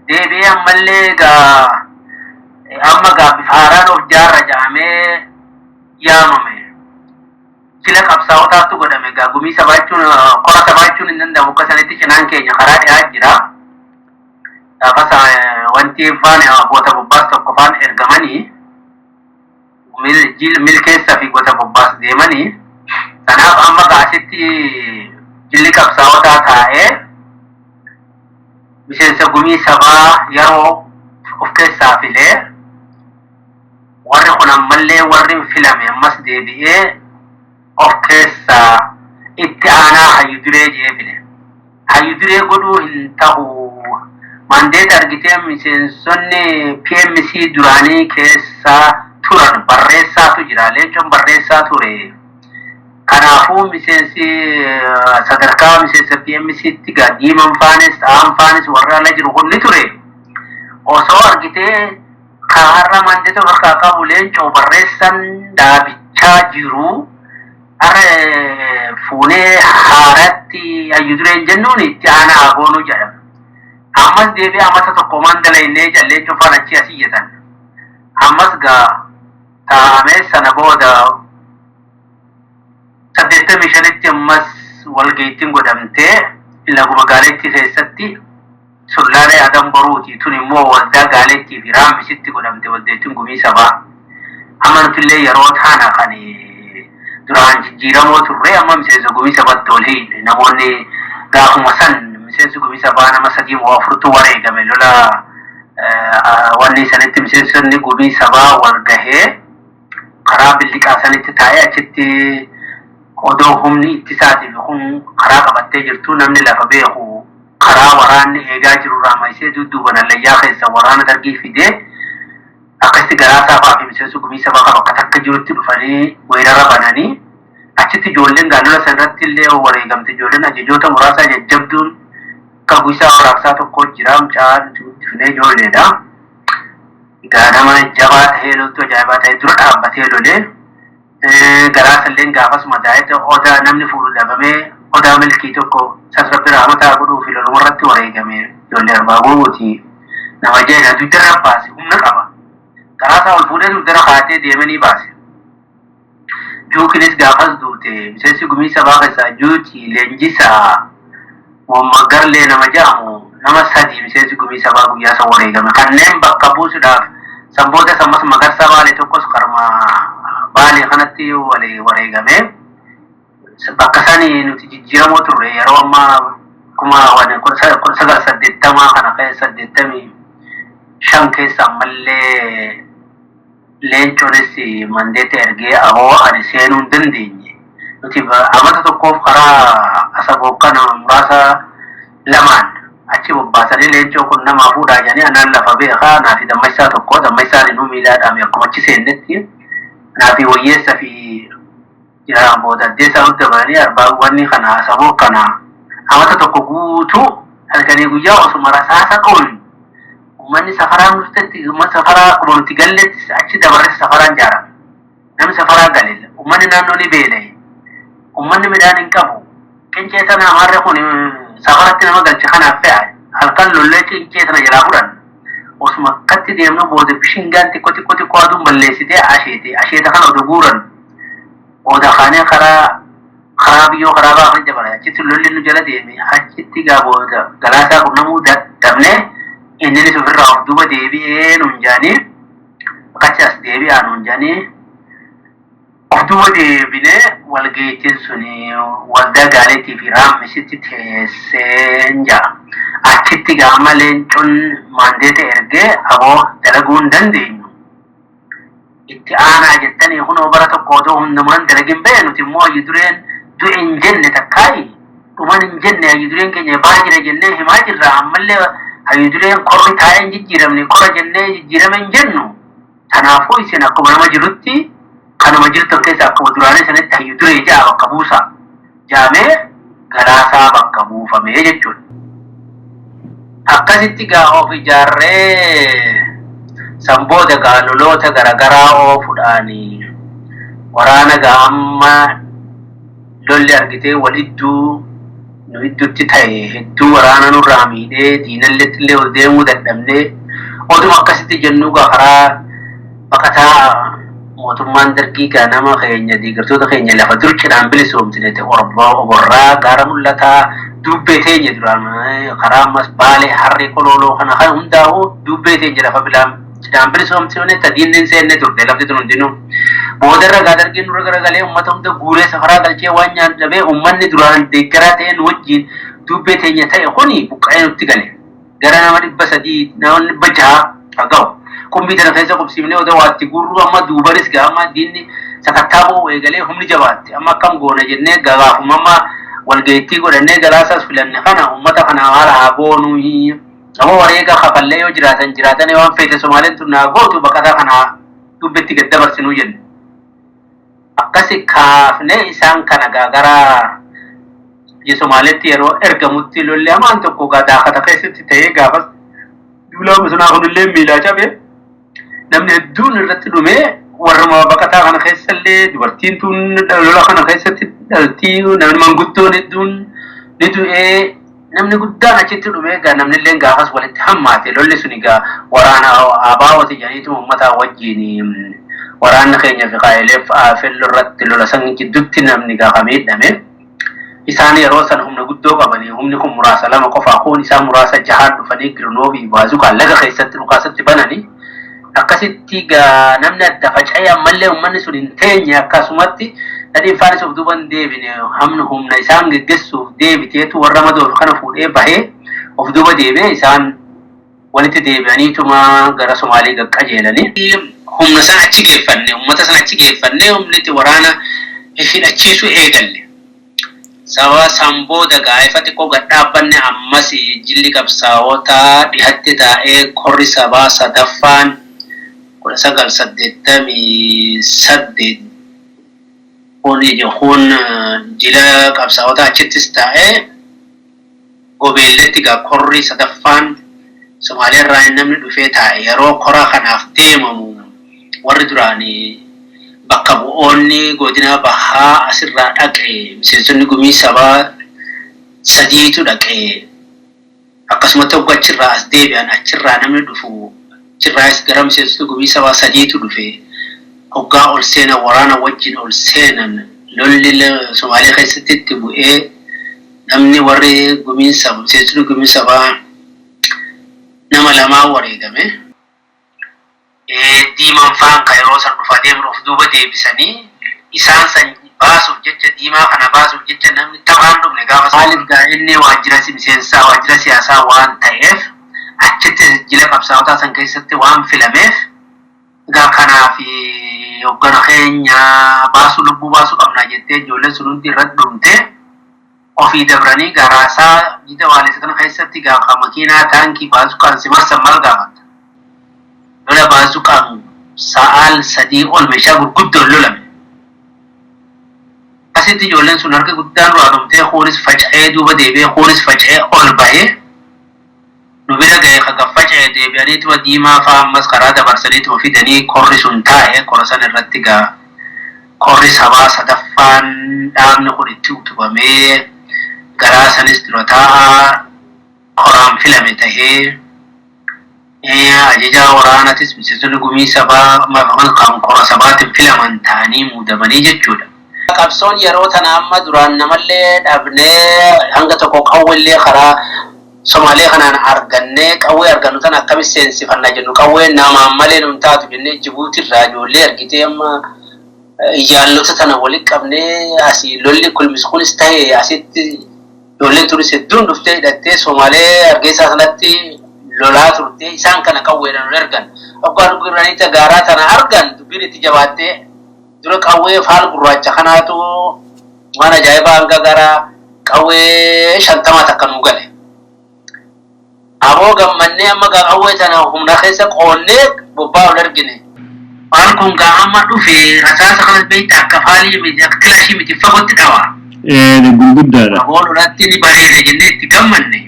S4: deebi'ee ammallee gaa amma gaa bifa haaraan of jaarra jedhamee yaamame. Jila qabsaa'otaatu godhame gaa gumii sabaa jechuun kora sabaa jechuun hin danda'amu, akka sanitti cinaan keenya karaa dhiyaa jira. Gaafas wanti faan goota bobbaas tokko faan ergamanii milkeessaa fi goota bobbaas deemanii, kanaaf amma gaasitti jilli qabsaa'otaa taa'ee miseensa gumii sabaa yeroo of keessaa filee warri kun ammallee warri filame ammas deebi'ee of keessaa itti aanaa hayyu duree jee file. Hayyu duree godhuu hin ta'u. Mandate argitee miseensonni PMC duraanii keessa turan barreessaatu jira. Leencoon barreessaa ture. Kanaafuu miseensi sadarkaa miseensa PMCtti gaa diiman faanis ta'an faanis warri ala jiru kun ni ture. Osoo argitee ka har'a mandate of harkaa qabu leencoo barreessan dhaabichaa jiru har'a fuunee haaratti hayyu dureen jennuun itti aanaa haa goonuu jedhama. Ammas deebi'ee amata tokko maan dalaynee jedhan leencoo faan achii asii iyyatan. Ammas gaa Taa'amee sana booda 85tti ammas walga'iittiin godhamtee laguma gaaleettii keessatti sullaalee Adam Boruuti. Tun immoo waldaa gaaleettii fi raamisitti godhamte waldeettiin gumii sabaa. Amma nutillee yeroo taana kan duraan jijjiiramoo turre amma miseensa gumii sabaatti ol hiine. Namoonni gaafuma san miseensi gumii sabaa nama sadii moo afurtu wareegame lola wanni sanitti miseensonni gumii sabaa wal gahee karaa billiqaa sanitti taa'ee achitti odoo humni ittisaatiif kun karaa qabattee jirtu namni lafa beeku karaa waraanni eegaa jiru irraa maisee dudduuban allayyaa keessa waraana dargii fidee akkasitti garaa saafaa fi miseensi gumii sabaa kan bakka takka jirutti dhufanii weerara bananii achitti ijoolleen gaalola sanarratti illee wareegamte. Ijoolleen ajajoota muraasa jajjabduun akka Guysaa Waraabsaa tokko jira, mucaa guddifnee ijoolleedha. Egaa nama jabaa ta'ee loltuu ajaa'ibaa ta'ee dura dhaabbatee lolee garaa salleen gaafas madaa'ee odaa namni fuudhu dhabamee odaa milkii tokko sasrabbi raamataa godhuu fi loluma irratti wareegame. Ijoollee arbaa guuti nama jedha dugdarra baase, humna qaba. Garaa isaa ol fuudhee dugdara kaatee deemanii baase. Juukinis gaafas duute. Miseensi gumii sabaa keessaa Juuti Leenjisaa Garlee nama jedhamu, nama sadi miseensi gumii sabaa guyyaa san wareegame. Kanneen bakka buusuudhaaf sanboota sammas Magarsaa Baalee tokkos karma Baalee kanatti wareegame. Bakka sani nuti jijjiiramoo turre yeroo ammaa 1980 kana keessa 85 keessa ammallee Leencoonis mandeeta ergee aboo ani seenuu hin dandeenye. Nuti amata tokkoof karaa Asaboo kana muraasa lamaan achi bobbaasanii Leencoo kun namaa fuudhaa jedhanii anaan lafa beekaa naa fi Dammaysaa tokko, Dammaysaan inuu miilaa dhaame akkuma achi seennetti, naa fi Wayyeessa fi jiraan booda addeessaa nutti dabalanii arbaa wanni kana Asaboo kana amata tokko guutuu halkanii guyyaa osuma rasaasa dhoollu uummanni safaraa nutti uummanni safaraa akkuma nuti galletti achi dabarreessa safaraan ijaarame. Namni safaraa gale, uummanni naannoo ni beela'e. Uummanni midhaan hin qabu. Qincee sana amaarri kun safaratti nama galche kanaaf fe'a. Halkan lollee qincee sana jalaa fudhan. Osuma akkatti deemnu booda bishingaan xiqqoo xiqqoo xiqqoo aduun balleessitee asheete. Asheeta kana odoo guuran booda kaanee karaa biyyoo karaa baafne dabala. Achitti lolli nu jala deeme. Achitti gaa booda galaasaa qunnamuu dadhabnee inninis ofirraa of duuba deebi'ee nuun jaanii akkachi as deebi'aa nuun jaanii of duuba deebinee walga'iitiin suni waldaa gaaleetii fi raamisitti teesseen jaa. Achitti gaama Leencoon maandeeta ergee aboo dalaguu hin dandeenyu. Itti aanaa jettanii kunoo bara tokko odoo hundumaan dalagin ba'e nuti immoo hayyu dureen du'e hin jenne takkaayi dhuman hin jenne, hayyu dureen keenya baa jira jennee himaa jirra, ammallee hayyu dureen korri taa'ee hin jijjiiramne, kora jennee jijjiirame hin jennu. Kanaafuu isin akkuma nama jirutti kanuma jirtan keessa akkuma duraanii sanitti hayyu duree ja'a bakka buusaa. Jaamee Galaasaa bakka buufamee jechuudha. Akkasitti gaa of ijaarree san booda gaa loloota garaagaraa oofuudhaan waraana gaa amma lolli argitee wal idduu nu idduutti ta'e hedduu waraana nurraa miidhee diinalleetti illee ol deemuu dadhabnee oduma akkasitti jennuu gaa karaa baqataa mootummaan dargii gaa nama keenya deeggartoota keenya lafa dur cinaan bilisoomsine oborraa gaara mul'ataa dubbee teenya duraan karaa ammas Baalee harree kolooloo kana kan hundaa'u dubbee teenya lafa bilaan cinaan bilisoomsine ta diinni hin seenne turte lafti tun hundinuu. Boodarra gaa dargiin nurra garagalee uummata hunda guuree safaraa galchee waan nyaatu dhabee uummanni duraan deeggaraa ta'e nu wajjin dubbee teenya ta'e kuni buqqa'ee nutti gale. Gara nama 300, nama 600 haa ga'u. Qumbii tana keessa qubsiifnee odoo waatti guurruu amma duubanis gaa amma diinni sakattaa ba'uu eegalee humni jabaatte. Amma akkam goona jennee gabaafuma amma walga'iittii godhannee Galaasaas filanne kana uummata kana haala haa goonuu. Nama wareega kafallee yoo jiraatan jiraatan waan feete Somaaleen tun naa gootu baqataa kana dubbetti gad dabarsinuu jenne. Akkasi kaafnee isaan kana gaa gara biyya Somaaleetti yeroo ergamutti lolli hamaan tokko gaa daakata keessatti ta'ee gaafas duulaa bosonaa kunillee miilaa cabe namni hedduun irratti dhumee warra baqataa kana keessallee dubartiin tun lola kana keessatti dhaltii namni manguddoon hedduun ni du'ee namni guddaan achitti dhumee gaa namnillee gaafas walitti hammaate. Lolli sun egaa waraana ABO'ti jedhaniitu uummataa wajjin Waraanni keenya fi qaayileef aafelloo irratti lola san jidduutti namni gaafa miidhame. Isaan yeroo san humna guddoo qabanii humni kun muraasa lama qofaa kun isaan muraasa jahaan dhufanii girnoobii baazuqaan laga keessatti dhukaasatti bananii akkasitti gaa namni adda faca'ee ammallee uummanni sun hin teenye akkasumatti dhadhiin faanis of duuba hin deebine hamni humna isaan geggessuuf deebiteetu warra madoof kana fuudhee bahee of duuba deebi'ee isaan walitti deebi'aniituma gara Somaalii qaqqajeelanii. Humna san achi geeffanne uummata san achi geeffanne humniti waraana hidhachiisuu eegalle. Sababa san booda gaafa xiqqoo gad dhaabbanne ammas jilli qabsaa'otaa dhihatti taa'ee korri sabaa sadaffaan 1988 kun jila qabsaa'otaa achittis taa'ee gobeelletti gaa korri sadaffaan Somaaliyaa namni dhufee taa'e yeroo kora kanaaf deemamu warri duraanii bakka bu'oonni godina bahaa asirraa dhaqe miseensonni gumii sabaa sadiitu dhaqe akkasumatti hogga achirraa as deebi'an achirraa namni dhufu achirraas gara miseensota gumii sabaa sadiitu dhufe hoggaa ol seenan waraana wajjin ol seenan lolli Somaaliyaa keessatti itti bu'ee namni warri gumiin sabaa miseensonni gumii sabaa nama lamaa wareegame. Diimaan faan kan yeroo san dhufaa deeman of duuba deebisanii isaan san baasuuf jecha diimaa kana baasuuf jecha namni taphaan dhumne gaafa maaliif gaa inni waajjira miseensaa waajjira siyaasaa waan ta'eef achitti jila qabsaa'otaa san keessatti waan filameef egaa kanaaf hoggana keenya baasuu lubbuu baasuu qabna jettee ijoolleen sun hundi irratti dhumte ofii dabranii garaasaa jida waalessa kana keessatti gaafa makiinaa taankii baasuqaan si marsan maal gaafatta? Lola baasuqaan sa'aal 3 ol meeshaa gurguddoon lolame. Asitti ijoolleen sun harka guddaan duraa dhumtee kuunis faca'ee duuba deebi'ee kuunis faca'ee ol bahee nu bira ga'e kaga faca'e deebi'aniituma diimaa fa'aa ammas karaa dabarsaniituma fidanii korri sun taa'e kora san irratti gaa korri sabaa sadaffaan dhaabni kun itti utubamee garaa sanis dura taa'aa koraan filame tahee ajajaa waraanatis miseensonni gumii sabaa kan kora sabaatiin filaman ta'anii muudamanii jechuudha. Qabsoon yeroo tana amma duraan namallee dhabnee hanga tokko qawweellee karaa Somaalee kanaan argannee qawwee argannu tana akkamitti seensifanna jennu qawwee namaan malee nun taatu jennee Jibuutirraa ijoollee argitee amma ijaallota tana walitti qabnee asii lolli kulmis kunis ta'e asitti ijoolleen turis hedduun dhuftee hidhattee Somaalee Hargeysaa sanatti lolaa turte isaan kana qawweedhaan nu ergan. Hoggaa gurraniita gaaraa tana argan dubbiin itti jabaattee dura qawwee faal gurraacha kanaatu waan ajaa'ibaa hanga gara qawwee 50 takka nu gale. Aboo gammannee amma gaa qawwee tana humna keessa qoonnee bobbaa ol argine. Waan kun gaa amma dhufe rasaasa kanas beektaa akka faalii miti akka kilaashii miti fagootti dhawa.
S3: Gurguddaadha.
S4: Aboo lolatti ni bareeda jennee itti gammanne.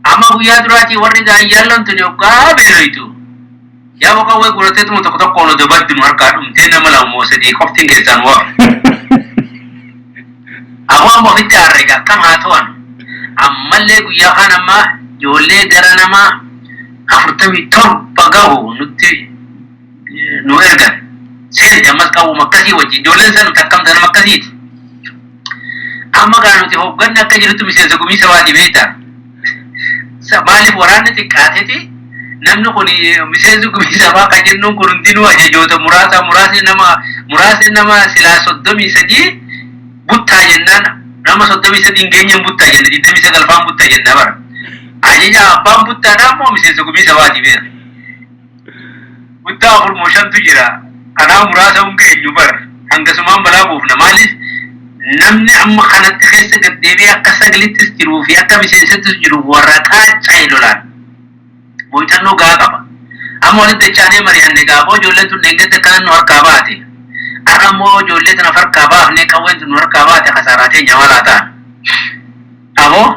S4: Amma guyyaa duraatii warri gaayyaallan tuni hoggaa beeloytu. Yaa qawwee guurateetuma tokko tokkoon odoo baddu nu harkaa dhumtee nama lama moo sadii qoftiin keessaan waa. Aboo amma ofitti harreega akkam haa to'an. Ammallee guyyaa kaan amma ijoollee gara nama 47 gahu nutti nu ergan. Seenti ammas qawwuma akkasii wajjin ijoolleen san takkamta nama akkasiiti. Amma gaa nuti hoogganni akka jirutti miseensa gumii sabaati beektaa. Maaliif waraanni xiqqaateeti namni kun miseensi gumii sabaa kan jennuun kun hundinuu ajajoota muraasa muraasni nama muraasni nama silaa 33 buttaa jennaan nama 33 hin geenyeen buttaa jenna 29 faan buttaa jenna bara. Ajaja abbaan buttaadhaa immoo miseensa gumii sabaati beeka. Buttaa afur moo shantu jira. Kanaaf muraasa hin geenyu bara. Hangasumaan balaa buufna maaliif namni amma kanatti keessa gad deebi'ee akka sagalittis jiruu fi akka miseensattis jiru waraqaa cae lolaan muuxannoo gahaa qaba. Amma walitti dachaanee mari'anne gaafoo ijoolleen tun dheengadda akkana nu harkaa baate. Har'a immoo ijoollee tana harkaa baafnee qawween tun nu harkaa baate kasaaraa teenya malaa ta'an. Aboo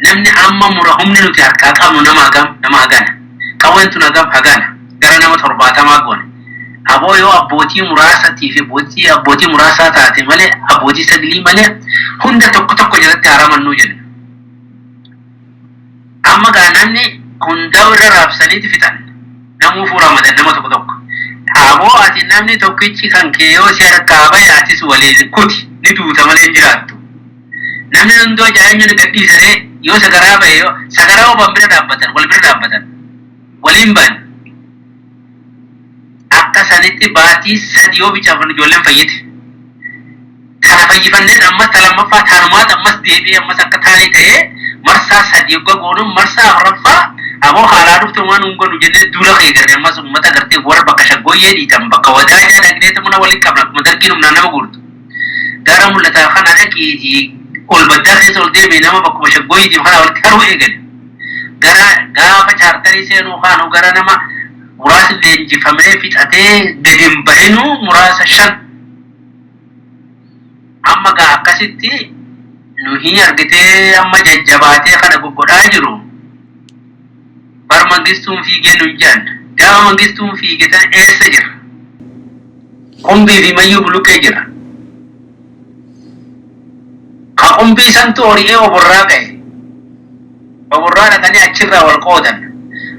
S4: namni amma mura humni nuti harkaa qabnu nama hagam nama hagana. Qawween tun hagam hagana gara nama 70 goone. Aboo yoo abbootii muraasatii fi abbootii muraasaa taate malee abbootii saglii malee hunda tokko tokko jalatti haramannuu jenna. Amma gaa namni hundaa irra raabsaniiti fixan. Namuu fuuramadan nama tokko tokko. Aboo ati namni tokkichi kan kee yoo si harkaa bahe atis waliin kuti ni duuta malee hin jiraattu. Namni hunduu ajaa'ibni gadhiisaree yoo sagaraa bahe yoo sagaraa oban bira dhaabbatan wal bira dhaabbatan waliin bahan. Akka sanitti baatii 3 yoo bicaafan ijoolleen fayyite. Kana fayyifanneen ammas ta lammaffaa taanumaat ammas deebi'ee ammas akka taanee ta'ee marsaa 3 yogga goonu marsaa afuraffaa aboo haalaa dhuftu waan hin godhu jennee duula kee garee ammas uummata gartee warra bakka shaggooyyee dhiitan bakka wadaajaa dhaqneetu mana waliin qabna akkuma dargiin humnaan nama guurtu. Gara mul'ataa kana dhaqiitii ol baddaa keessa ol deemee nama bakkuma shaggooyyeetiif kana walitti haruu eegale. Gara gaafa chaartarii seenuu kaanu gara nama muraasni leenjifamee fixatee gadi hin bahinuu muraasa 5. Amma gaa akkasitti nuyi argitee amma jajjabaatee kana goggodhaa jiru. Bar Mangistuun fiigee nuun jedhan. Gaafa Mangistuun fiige tan eessa jira? Qumbii fi Mayyuu Buluqqee jira. Ka Qumbii santu hori'ee oborraa ga'e. Oborraa dhaqanii achirraa wal qoodan.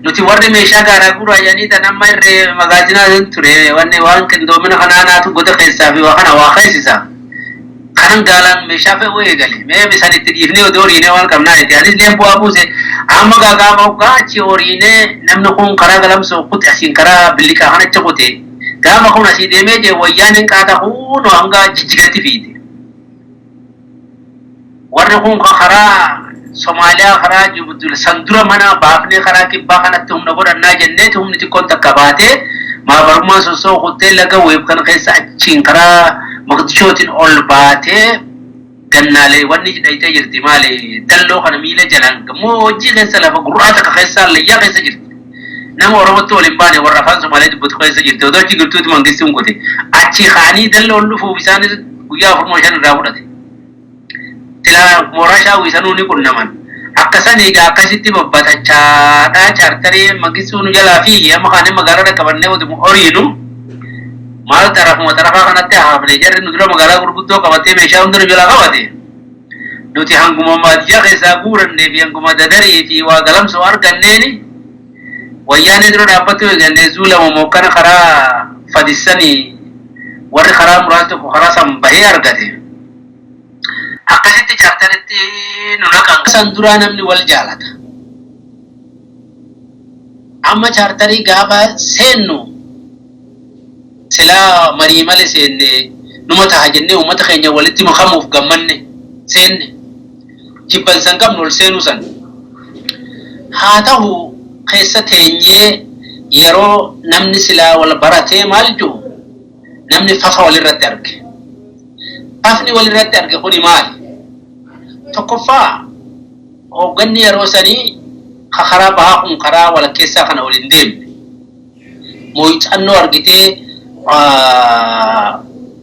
S4: Nuti warri meeshaa gaaraa guuraa jedhanii tan amma irree magaazinaa hin ture wanni waan qindoomina kanaa naatu goda keessaa fi waa kana waa keessisaa. Kanan gaalaan meeshaa fe'uu eegale. Mee bisan itti dhiifnee odoo horiinee waan qabnaa itti. Anis leen bu'aa buuse. Amma gaagaa moggaa achi horiinee namni kun karaa galamsoo kute asiin karaa billiqaa kanacha kute. Gaafa kun asii deemee jee wayyaan hin qaata kunoo hanga jijjigatti fiite. Warri kun karaa Somaaliyaa karaa Jibuuti san dura mana baafnee karaa kibbaa kanatti humna godhannaa jenneeti humni xiqqoon takka baatee maabarummaan sosso'u kuttee laga weeb kana keessa achiin karaa Moqdishootiin ol baatee gannaalee wanni dhayitee jirti maali dalloo kana miila jalaan gammoojjii keessa lafa gurraa takka keessa hallayyaa keessa jirti. Nama Oromootti wal hin baane warra afaan Somaalee dubbatu keessa jirti. Odoo achi jirtuuti Mangistuun kute. Achi ka'anii dalloon dhufuuf isaanis guyyaa 4 moo 5 irraa fudhate. Silaa mooraa shaawwii sanuu ni qunnaman. Akka san egaa akkasitti babbatachaadhaa chaartarii Mangistuu nu jalaa fiige amma kaanee magaalaa dhaqqabannee otuma horiinu maal xarafuma xarafaa kanatti hafne jarri nu dura magaalaa gurguddoo qabatee meeshaa hunda nu jalaa qabate. Nuti hanguma baadiyyaa keessaa guurannee fi hanguma dadarii fi waa galamsoo arganneeni wayyaanee dura dhaabbatuu eeganne zuu lama mookkana karaa fadissanii warri karaa muraasa tokko karaa san bahee argate. Akkasitti chaartaritti nu naqan. San duraa namni wal jaalata. Amma chaartarii gaafa seennu silaa marii malee seenne numa taha jennee uummata keenya walitti makamuuf gammanne seenne. Jibbansa hin qabnu ol seenuu san. Haa tahu keessa teenyee yeroo namni silaa wal baratee maal jiru namni fafa walirratti arge. Fafni walirratti arge kuni maali? Tokkoffaa hoogganni yeroo sanii ka karaa bahaa kun karaa walakkeessaa kana ol hin deemne. Muuxannoo argitee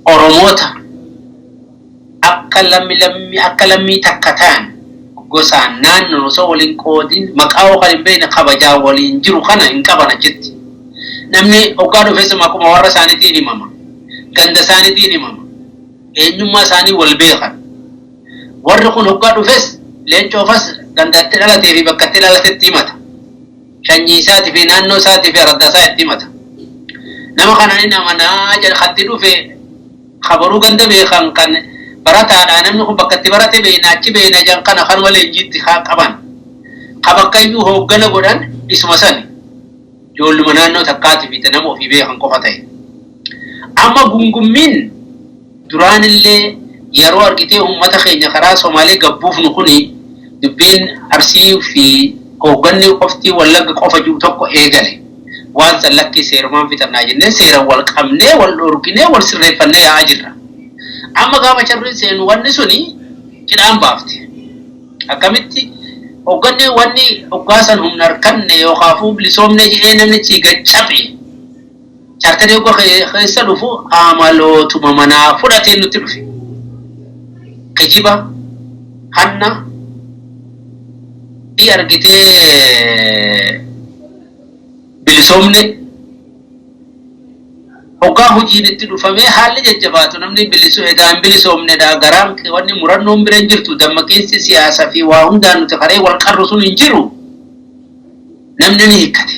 S4: Oromoota akka lammi lammi akka lammii takka ta'an gosaan naannoon osoo waliin qoodin maqaa hoo kan hin beekne kabajaa waliin jiru kana hin qaban achitti. Namni hoggaa dhufes maquma warra isaaniitiin himama. Ganda isaaniitiin himama. Eenyummaa isaanii wal beekan. Warri kun hoggaa dhufes leencoofas gandatti dhalatee fi bakka itti dhalatetti himata. Shanyii isaatii fi naannoo isaatii fi araddaa isaa itti himata. Nama kana ni amanaa jedha katti dhufe kabaruu ganda beekan kan barataadha namni kun bakka itti barate beekna achi beekna jedhan kana kanuma leenjiitti haa qaban. Ka bakka iyyuu hooggana godhan isuma sani. Ijoolluma naannoo takkaatii fi nama ofii beekan qofa ta'e. Amma gungummiin duraanillee yeroo argitee uummata keenya karaa Somaalee gabbuufnu kuni dubbiin Arsii fi hoogganni qofti Wallagga qofa jiru tokko eegale. Waan san lakkii seerumaan fixannaa jennee seeran wal qabnee wal dhorkinee wal sirreeffannee yaa'aa jirra. Amma gaafa charriin seenu wanni suni cidhaan baafte. Akkamitti hoogganni wanni hoggaasan humna harkanne yookaafuu bilisoomne jedhee namnichi gaccabe chaartarii hogga keessa dhufu amalootuma manaa fudhatee nutti dhufe. Kijiba, hanna, fi argitee bilisoomne hoggaa hojiin itti dhufamee haalli jajjabaatu namni bilisu edaa hin bilisoomnedha garaan wanni murannoon bira hin jirtu dammaqiinsi siyaasaa fi waa hundaan nuti karee wal qarru sun hin jiru namni ni hikkate.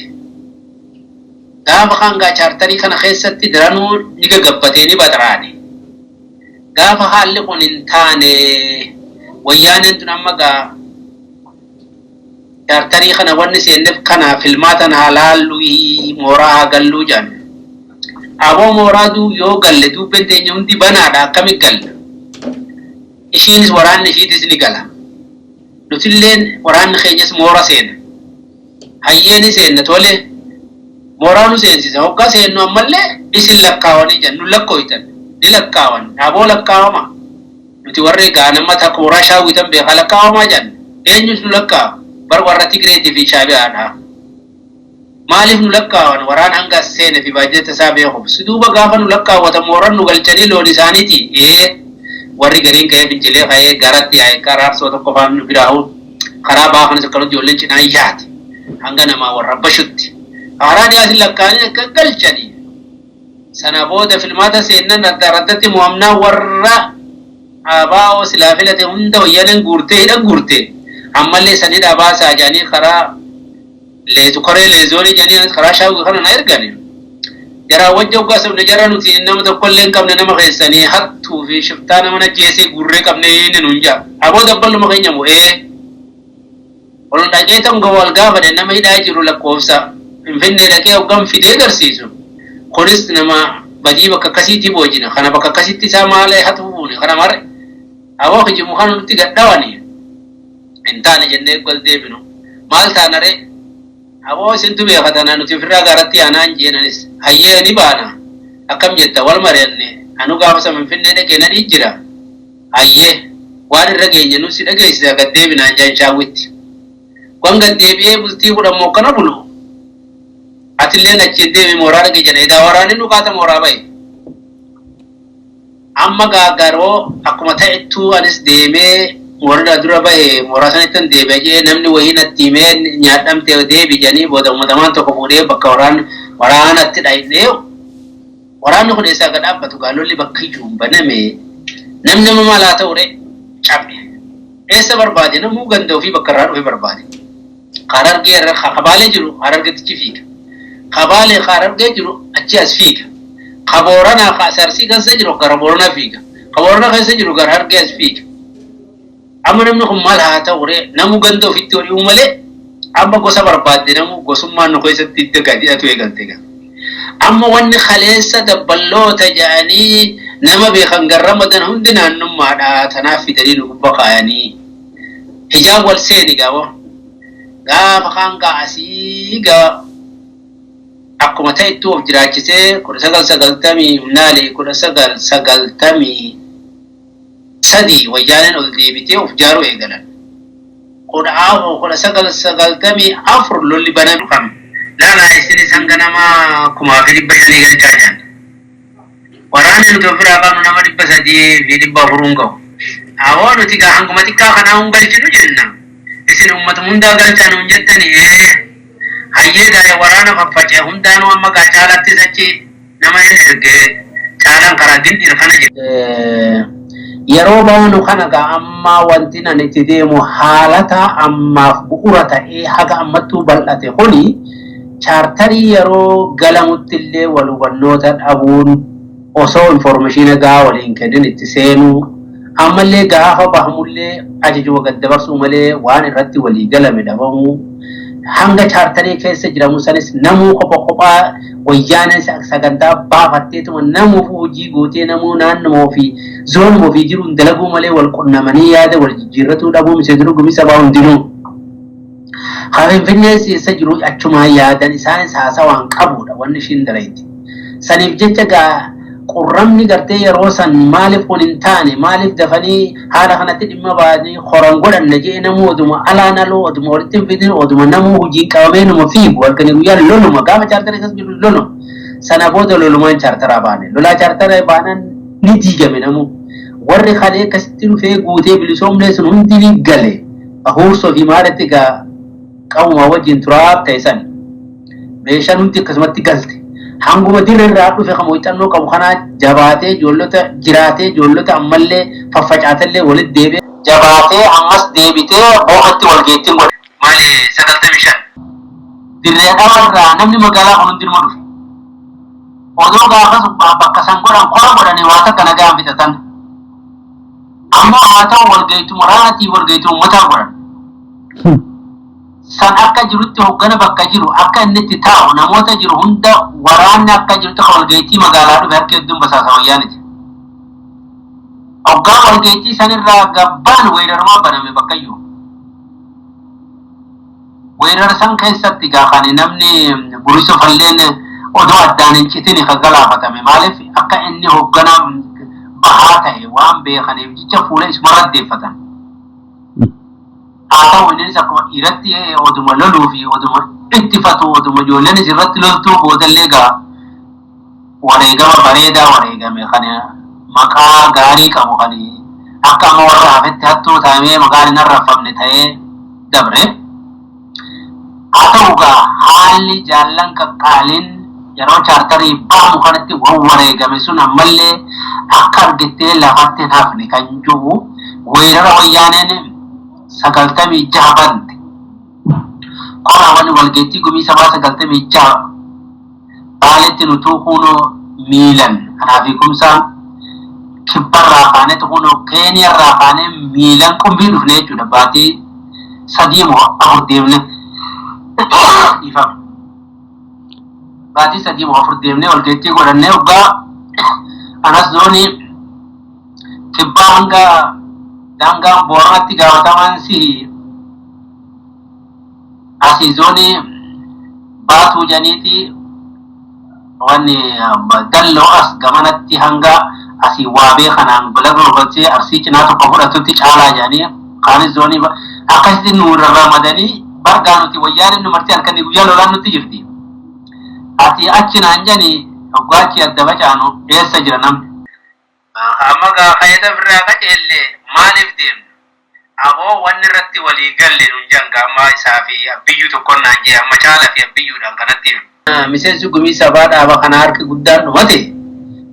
S4: Gaafa kaan gaa chaartarii kana keessatti daranuu ni gagabbatee ni baxraane. Gaafa haalli kun hin taane, wayyaaneen tun amma gaa chaartarii kana wanni seenneef kana filmaatan haa laalluu, mooraa haa galluu jedhan. Aboo, mooraa duu yoo galle dubbeen teenya hundi banaadha, akkami galla? Ishiinis waraanni ishiitis ni gala. Nutilleen waraanni keenyas moora seena. Hayyee, ni seenna, tole. Mooraa nu seensisa. Hoggaa seennu ammallee isin lakkaawanii jedhan, nu lakkooytan ni lakkaawan. Aboo, lakkaawama. Nuti warri gaa nama takka mooraa shaawwitan beekaa, lakkaawamaa jedhan. Eenyus nu lakkaawa? Bar warra Tigreetii fi Shaabiyaadha. Maaliif nu lakkaawan? Waraan hanga as seene fi baajata isaa beekuuf. Si duuba gaafa nu lakkaawwatan mooraan nu galchanii loon isaaniiti. Ee, warri gariin ka'ee fincilee ka'ee garatti yaa'e, karaa arsoo tokko faan nu biraa karaa baakanis akkanatti ijoolleen cinaa yaate hanga namaa warra bashutti. Karaa dhiyaasin lakkaa'anii akka galchanii. Sana booda filmaata seennan adda addatti mo'amnaa, warra ABO silaa filate hunda wayyaaneen guurtee hidha guurte. Ammallee san hidhaa baasaa jedhanii karaa leetu koree leezoonii jedhanii karaa shaawii kana na ergani. Jaraa wajja hoggaa sabne, jara nuti nama tokkollee hin qabne, nama keessanii hattuu fi shiftaa nama najjeesee guurree qabne inni nuun jaa. Aboo, dabballuma keenya moo ee. Ol dhaqee tan wal gaafadhe, nama hidhaa jiru lakkoofsa Finfinnee dhaqee hoggan fidee agarsiisu. Kunis nama badii bakka akkasiitti boojina. Kana bakka akkasitti isaa maal hatu buune kana marre. Aboo, kijimu kana nutti gadhawani. Hin taane jennee gal deebinu. Maal taanaree? Aboo, isintu beeka tana, nuti ofirraa gaaratti aanaan jeenanis. Hayyee, ni baana. Akkam jetta? Wal mari'anne. Anu gaafa sana Finfinnee dhaqee nadhii jira. Hayyee, waan irra geenye nu si dhageessisa, gad deebinaan jaan shaawwitti. Waan gad deebi'ee bultii 10 mokkana bulu. Atilleen achiin deemi mooraa dhaqee jedha. Edaa waraanni nu kaata mooraa bahe. Amma gaagaroo akkuma ta'ettuu anis deemee warra dura bahe mooraa sanatti deebi'ee jee, namni wayii natti himee nyaadhamtee deebi jedhanii, booda uummatamaan tokko fuudhee bakka waraanatti dhayinee, waraanni kun eessaa gad dhaabbatu? Gaalolli bakka iyyuu hin baname, namni nama maal haa ta'u ree, cabne. Eessa barbaade? Namuu ganda ofii bakka irraa dhufe barbaade. Harargee irra kabaalee jiru Harargeetichi fiiga. Kabaalee Harargee jiru achi as fiiga. Ka Booranaa ka Arsii keessa jiru gara Booranaa fiiga. Ka Booranaa keessa jiru gara Harargee as fiiga. Amma namni kun maal haa ta'u ree? Namuu ganda ofitti hori'uu malee amma gosa barbaadde, namuu gosummaan nu keessatti itti gadi hidhatu eegalte gaa. Amma wanni kaleessa dabballoota jedhanii nama beekan garramadan hundi naannummaadha. Tanaaf fidanii nu gubba kaayanii. Hijaab wal seeni gaaboo. Gaafa kaan gaa asii gaa akkuma ta'ettuu of jiraachisee 1990 naali 1993 wayyaaneen ol deebitee of jaaruu eegalan. 14 1994 lolli baname kan laalaa isinis hanga nama 5,500 galchaa jiran. Waraanni nuti ofirraa qabnu nama 300 fi 400 hin ga'u. Awoo, nuti gaa hanguma xiqqaa kanaa hun galchinu jenna. Isin uummata hundaa galchaa nuun jettani, ee. Hayyee gaa, waraana faffaca'e hundaanuu amma gaa caalattis achi nama hin ergee, caalaan karaa gindhiir kana jira. Yeroo baanu kana gaa amma wanti nan itti deemu haalata ammaaf bu'uura ta'ee haga ammattuu bal'ate kuni chaartarii yeroo galamutti illee wal hubannoota dhabuun, osoo information gaa waliin kennin itti seenuu, ammallee gaafa bahamullee ajajuma gad dabarsuu malee waan irratti walii galame dhabamuu, hanga chaartarii keessa jiramu sanis namuu kopha kophaa wayyaanee sagantaa baafatteetuma namuuf hojii gootee, namuu naannuma ofii zoonuma ofii jiruun dalaguu malee wal qunnamanii yaada wal jijjiirratuu dhabuu, miseensonni gumii sabaa hundinuu. Haa, Finfinnee keessa jiru achumaan yaadan isaanis haasawaan qabudha wanni ishiin dalayti. Saniif jecha gaa qurramni gartee yeroo san maaliif kun hin taane, maaliif dafanii haala kanatti dhimma ba'anii horan godhanne jee, namuu oduma alaan aloo oduma walitti hin fidin, oduma namuu hojiin qabamee numa fiigu, halkanii guyyaa loluma, gaafa chaartara keessa jiru loluma. Sana booda lolumaan chaartaraa baane. Lolaa chaartaraa baanaan ni diigame namuu. Warri kalee akkasitti dhufee guutee bilisoomnee sun hundi ni gale. Huursoo fi maalitti gaa qabuma wajjin turaa ta'e san. Meeshaan hundi akkasumatti galte. Hanguma dirree irraa dhufe kan muuxannoo qabu kanaa jabaatee ijoollota jiraatee, ijoollota ammallee faffacaatellee walitti deebi'ee. Jabaatee ammas deebitee bookatti wal geettiin godhe. Maali, 95. Dirree dhawarraa namni magaalaa kun hundinuma dhufe. Odoo gaafas bakka san godhan kora godhanii waa takka nagaan fixatan. Ammoo haa ta'u walga'iitu waraanatii walga'iitu uummataa godhan. San akka jirutti hoggana bakka jiru akka inni itti taa'u namoota jiru hunda waraanni akka jirutti walga'iitii magaalaa dhufe harka hedduun basaasa wayyaaniti. Hoggaa walga'iitii sanirraa gabbaan weerarumaa baname bakkayyuu. Weerara san keessatti gaafani namni Buriso Falleen odoo addaan hin citin kan galaafatame maaliif akka inni hoggana bahaa ta'e waan beekaniif jecha fuula isumarra deeffatan. Haa ta'u innis akkuma dhiiratti oduma loluu fi oduma ittifatu oduma ijoolleenis irratti loltuu boodallee gaa wareegama bareedaa wareegame kan maqaa gaarii qabu kan akka amma warra hafetti hattuu taa'ee maqaan hin arrafamne ta'ee dabre. Haa ta'u gaa haalli jaallan qaqqaaliin yeroo chaartarii baamu kanatti waan wareegame sun ammallee akka argittee lafatti hin hafne kan jiru weerara wayyaaneen 96 bante. Koraawwan walgeettii gumii sabaa 96 baaletti nutuu kunoo miilan kanaa fi kumsaan kibbarraa kaanetu kunoo keeniyarraa kaanee miilan qumbii dhufne jechuudha baatii 3 moo 4 deemne. Dhiifama. Baatii 3 moo 4 deemnee walgeettii godhannee waggaa anas zoonii kibbaa hanga daangaan booranatti gaafataman si asii zoonii baatuu janiiti wanni dalloo as gamanatti hanga asii waabee kanaan laga gogsee arsii cinaa tokko fudhatutti caalaa jedhanii kaanis zoonii akkasitti nu ramadanii bargaa nuti wayyaan nu marti halkanii guyyaa lolaan nutti jirti. Ati achi naan jani hoggaa achi adda facaanu eessa jira namni? Amma gaafa birraa qaceellee maaliif deemna? Aboo wanni irratti walii galle nun janga amma isaa fi abbiyyuu tokkoon naan jee amma caalaa fi abbiyyuudhaan kanatti hime. Miseensi gumii sabaa dhaaba kana harki guddaan dhumate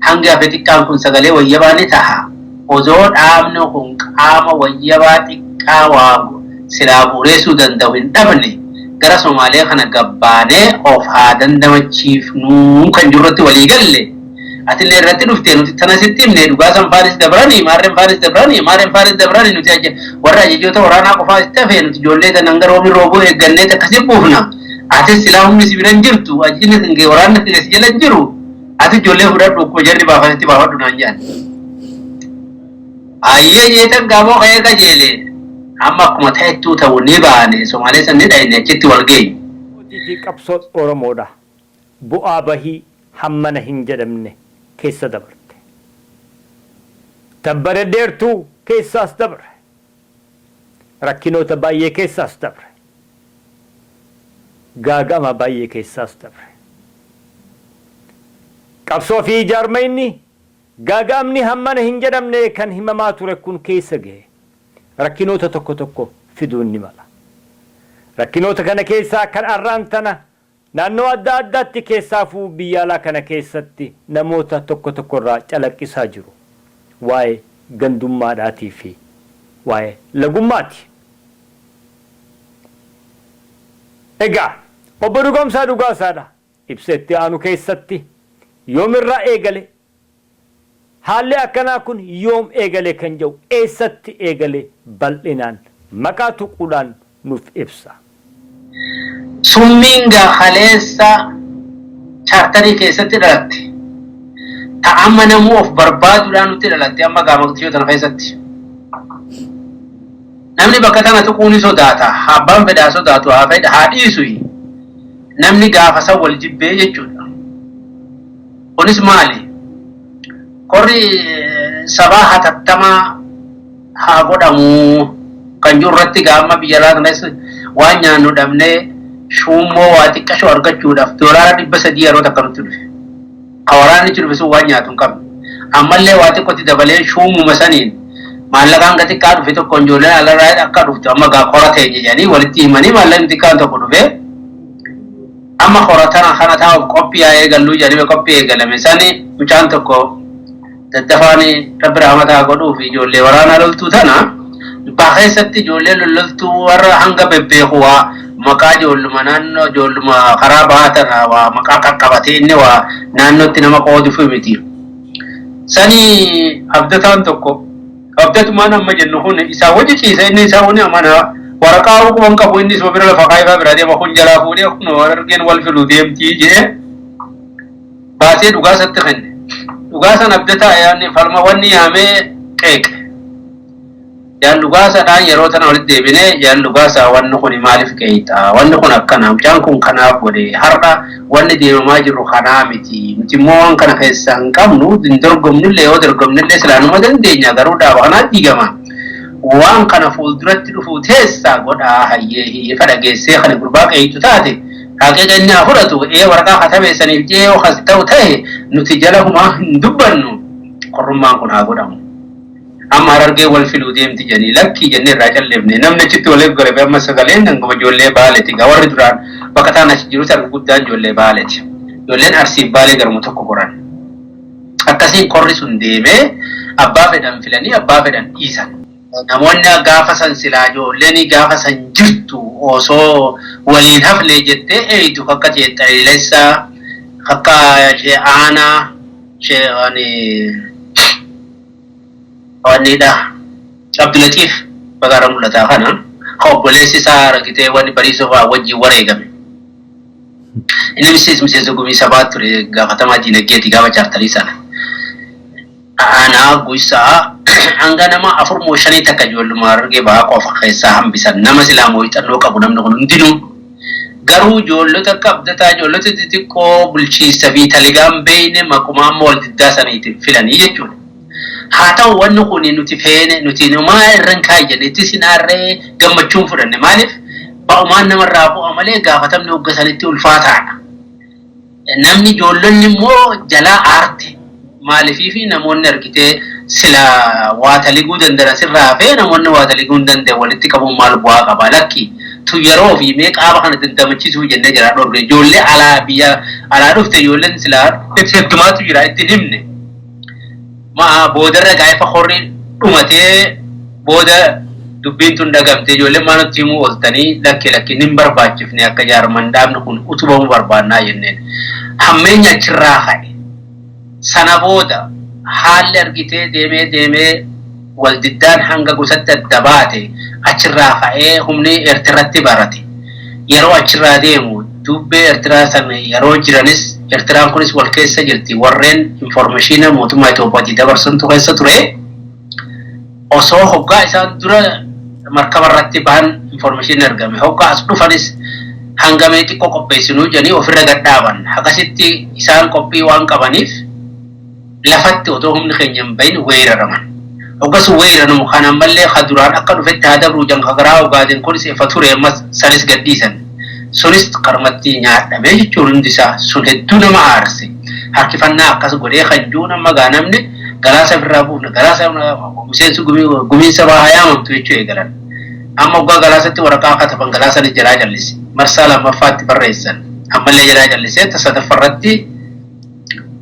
S4: hanga hafe xiqqaan kun sagalee wayyabaa ni taha. Osoo dhaabni kun qaama wayyabaa xiqqaa waa silaa bu'uureessuu danda'u hin dhabne gara Somaalee kana gabbaanee of haa dandamachiifnuu kan jirrutti walii galle. Atillee irratti dhuftee nuti tana sitti himne dhugaa san faanis dabranii maarreen faanis dabranii maarreen faanis dabranii nuti warra ajajoota waraanaa qofaa sitti hafe nuti ijoollee tan hanga roobni roobuu eeggannee akkasii buufna. Atis silaa humni si bira hin jirtu ajajni kan kee waraanni kan si jala hin jiru ati ijoollee fudhadhu akkuma jarri baafatetti baafadhu naan jedhan. Ayyee jeetan gaamoo ka'ee qajeele amma akkuma ta'ettuu ta'u ni baane Somaalee san ni dhayne achitti wal geenye.
S3: Mootii qabsoo Oromoodha. Bu'aa bahii hammana hin jedhamne keessa dabarte. Tabbara dheertuu keessaas dabre. Rakkinoota baay'ee keessaas dabre. Gaagama baay'ee keessaas dabre. Qabsoo fi ijaarmayni gaagamni hammana hin jedhamne kan himamaa ture kun keessa gahe. Rakkinoota tokko tokko fiduun ni mala. Rakkinoota kana keessaa kan arraan tana naannoo adda addaatti keessaafuu biyya alaa kana keessatti namoota tokko tokkorraa calaqqisaa jiru. Waa'ee gandummaadhaatii fi waa'ee lagummaati. Egaa obbo Dhugoomsaa Dhugaasaadha. Ibsa itti aanu keessatti yoomirraa eegale haalli akkanaa kun yoom eegale kan jedhu eessatti eegale bal'inaan maqaa tuquudhaan nuuf ibsa.
S4: Summiin gaafaleessa chaartarii keessatti dhalatte. Ta amma namuu of barbaaduudhaan nutti dhalatte amma gaamaqtiyoo tana keessatti. Namni bakka tana tuquu ni sodaata. Abbaan fedhaa sodaatu haa fedha haa dhiisu. Namni gaafa san wal jibbee jechuudha. Kunis maali? Korri sabaa hatattamaa haa godhamu kan jiru irratti gaama biyya alaa kanas waan nyaannu dhabnee shuummoo waa xiqqashoo argachuudhaaf $300 yeroo takka nutti dhufe. Ka waraanni dhufe sun waan nyaatu hin qabne. Ammallee waa xiqqootti dabalee shuumuma saniin maallaqa hanga xiqqaa dhufe tokko ijoolleen alarraa akka dhuftu amma gaa kora teenya jedhanii walitti himanii maallaqni xiqqaan tokko dhufe amma kora tana kana taa'uuf qophii haa eegalluu jedhanii qophii eegalame sani mucaan tokko daddafaan rabbi rahmataa godhuuf ijoollee waraanaa loltuu tana baa keessatti ijoollee lolloltuu warra hanga bebbeeku waa Maqaa ijoolluma naannoo ijoolluma karaa bahaa tana waa maqaa qaqqabatee inni waa naannootti nama qooduuf miti. Sanii Abdataan tokko, Abdatumaan amma jennu kun isaa wajji ciisa, inni isaa wani amana waraqaa quban qabu, inni isuma bira lafa kaayifaa bira deema, kun jalaa fuudhee kun Harargeen wal filuu deemtii jee baasee Dhugaasatti kenne. Dhugaasan Abdataa yaani falma wanni yaamee qeeqe. Jaan Dhugaasaadhaan yeroo tana walitti deebinee, jaan Dhugaasaa, wanni kun maaliif qeeyxa? Wanni kun akkana, mucaan kun kanaaf godhe, har'a wanni deemamaa jiru kanaa miti. Nuti immoo waan kana keessaa hin qabnu, hin dorgomnillee, yoo dorgomnillee silaanuma dandeenya, garuu dhaaba kanaa diigama. Waan kana fuulduratti dhufuu teessaa godhaa hayyee hiyyeefa dhageessee kana gurbaa qeeyxu taate haqiiqa inni haa fudhatu, ee waraqaa katabeessaniif jee yoo kas ta'u ta'e nuti jala humaa hin dubbannu, korrummaan kun haa godhamu. Amma Harargee wal filuu deemti jedhanii, lakkii jennee irraa calleefne. Namni achitti waliif galabe amma sagaleen hanguma ijoollee Baaleeti. Gaa warri duraan bakka ta'an achi jiru sarbi guddaan ijoollee Baaleeti. Ijoolleen Arsiif Baalee garuma tokko goran. Akkasiin korri sun deemee abbaa fedhan filanii abbaa fedhan dhiisan. Namoonni gaafa san silaa ijoolleen gaafa san jirtu osoo waliin hafne jettee eeytu akka Xeexxaliilessaa, akka Aanaa, wannidha. Abdulatiif bagaara mul'ataa kana ka obboleessi isaa argitee wanni Bariisoo fa'aa wajjin wareegame. Inni miseensa gumii sabaa ture, gaafatamaa diinagdeeti gaafa chaartarii sana. Aanaa Guysaa hanga nama afur moo shanii takka ijoolluma Harargee Bahaa qofa keessaa hambisan, nama silaa muuxannoo qabu namni kun hundinuu. Garuu ijoollota akka Abdataa, ijoollota xixiqqoo bulchiinsa fi taligaan beeyne maquma amma wal diddaa saniitiin filanii jechuudha. Haa ta'u, wanni kun nuti feene nuti numaa irra hin kaayyanne, itti sinaarree gammachuun fudhanne. Maaliif ba'umaan namarraa bu'a malee gaafatamni hogga sanitti ulfaataadha. Namni ijoollonni immoo jalaa aarte. Maaliifii fi namoonni argitee sila waa taliguu danda'an sirraa hafee, namoonni waa taliguu hin danda'an walitti qabuun maal bu'aa qaba? Lakki, tu yeroo fi mee qaama kana dandamachiisuu jennee jira dhorge. Ijoollee alaa, biyya alaa dhufte, ijoolleen silaa itti heddumaatu jira, itti himne. Ma boodarra gaafa horri dhumatee booda dubbiin tun dhagamte, ijoolleen maa nutti himuu ooltanii, lakki lakki, nin barbaachifne, akka jaarman dhaabni kun utubamuu barbaannaa jenneen. Hammeenya achirraa ka'e. Sana booda haalli argitee deemee deemee waldiddaan hanga gosatti adda baate achirraa ka'ee humni Eertiratti barate. Yeroo achirraa deemu dubbee Eertiraa sana yeroo jiranis Eertiraan kunis wal keessa jirti, warreen information mootummaa Itoophiyaatii dabarsantu keessa ture. Osoo hoggaa isaan dura markaba irratti bahan information argame. Hoggaa as dhufanis hangamee xiqqoo qopheessinuu jedhanii ofirra gadhaaban. Akkasitti isaan qophii waan qabaniif lafatti otoo humni keenya hin bahin weeraraman. Hoggas weeraramu kan ammallee ka duraan akka dhufetti haa dabruu jan ka garaa Ogaaden kunis ifa ture, ammas sanis gadhiisan. Sunis karmatti nyaadhamee jechuun hundi isaa sun hedduu nama aarse. Harkifannaa akkas godhee kan jiru amma gaa namni Galaasa ofirraa buufna, Galaasa miseensi gumiin sabaa haa yaamamtu jechuu eegalan. Amma waggaa Galaasatti waraqaa kataban, Galaasanis jalaa callise. Marsaa lammaffaatti barreessan. Ammallee jalaa callisee sadaffaarratti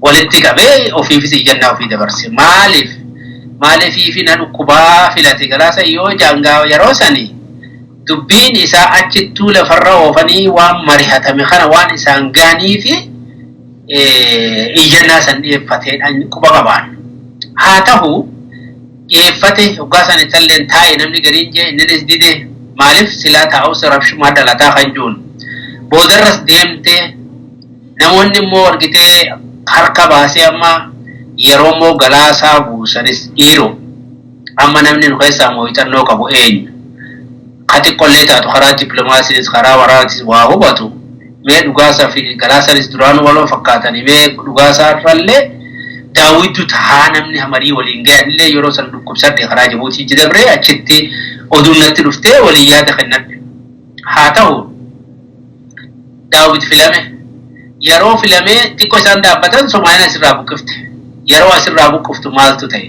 S4: walitti qabee ofiifis iyyannaa ofii dabarse. Maaliif? Maaliifii fi na dhukkubaa filate Galaasa yoo jaangaa yeroo sanii dubbiin isaa achittuu lafarra oofanii waan marihatame kana waan isaan gahanii fi iyyannaa san dhiyeeffateedhaan quba qabaan. Haa ta'u, dhiyeeffate hoggaa san isalleen taa'e, namni gariin jee inninis dide, maaliif silaa taa'us rabshumaa dhalataa kan jiruun. Boodarras deemtee namoonni immoo argitee harka baasee amma yeroo immoo Galaasaa buusanis, dhiiroo, amma namni nu keessaa muuxannoo qabu eenyu? Ka xiqqollee taatu karaa dippiloomaasiinis karaa waraanaatis waa hubatu mee Dhugaasaa fi Galaasanis duraan waloo fakkaatanii, mee Dhugaasaa irrallee Daawwitu tahaa namni hamarii waliin gahanillee yeroo san dhukkubsadhe, karaa Jibuutii dabree achitti oduun natti dhuftee waliin yaada kennadhe. Haa ta'u, Daawwit filame. Yeroo filamee xiqqoo isaan dhaabbatan Somaaliyaan asirraa buqqifte. Yeroo asirraa buqqiftu maaltu ta'e?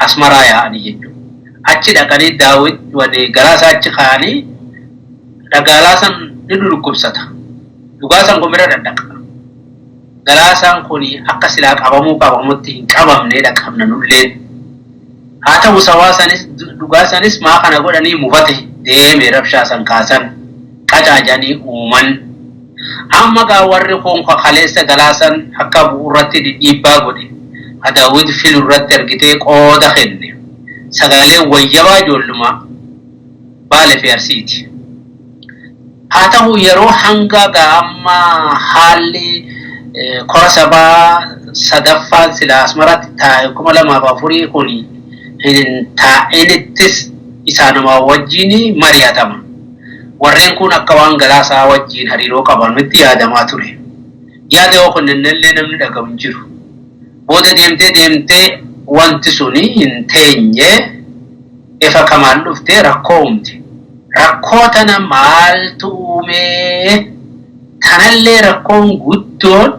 S4: Asmaraa yaa'anii jechuudha. Achi dhaqanii Daawwit Galaasaa achi kaa'anii dhagaalaa san ni dhukkubsata. Dhugaasaan kun bira dhadhaqa. Galaasaan kun akka silaa qabamuu qabamutti hin qabamne dhaqabna nulleen. Haa ta'u, sawaa sanis dhugaa sanis maa kana godhanii mufate deeme rabshaa san kaasan. Qacaajanii uuman. Amma gaa warri kun kaleessa Galaasan akka bu'uuratti dhiibbaa godhe. Daawwit filu irratti argitee qooda kenne. Sagalee wayyabaa ijoolluma Baalee fi Arsiiti. Haa ta'u, yeroo hanga gaa amma haalli kora sabaa sadaffaan sila Asmaraatti taa'e 2004 kun hin taa'inittis isaanuma wajjin mari'atama. Warreen kun akka waan Galaasaa wajjin hariiroo qabanutti yaadamaa ture. Yaada yoo kunnennellee namni dhagahu hin jiru. Booda deemtee deemtee wanti suni hin teenye, ifa kamaan dhuftee rakkoo uumte. Rakkoo tana maaltu uumee? Tanallee rakkoon guddoon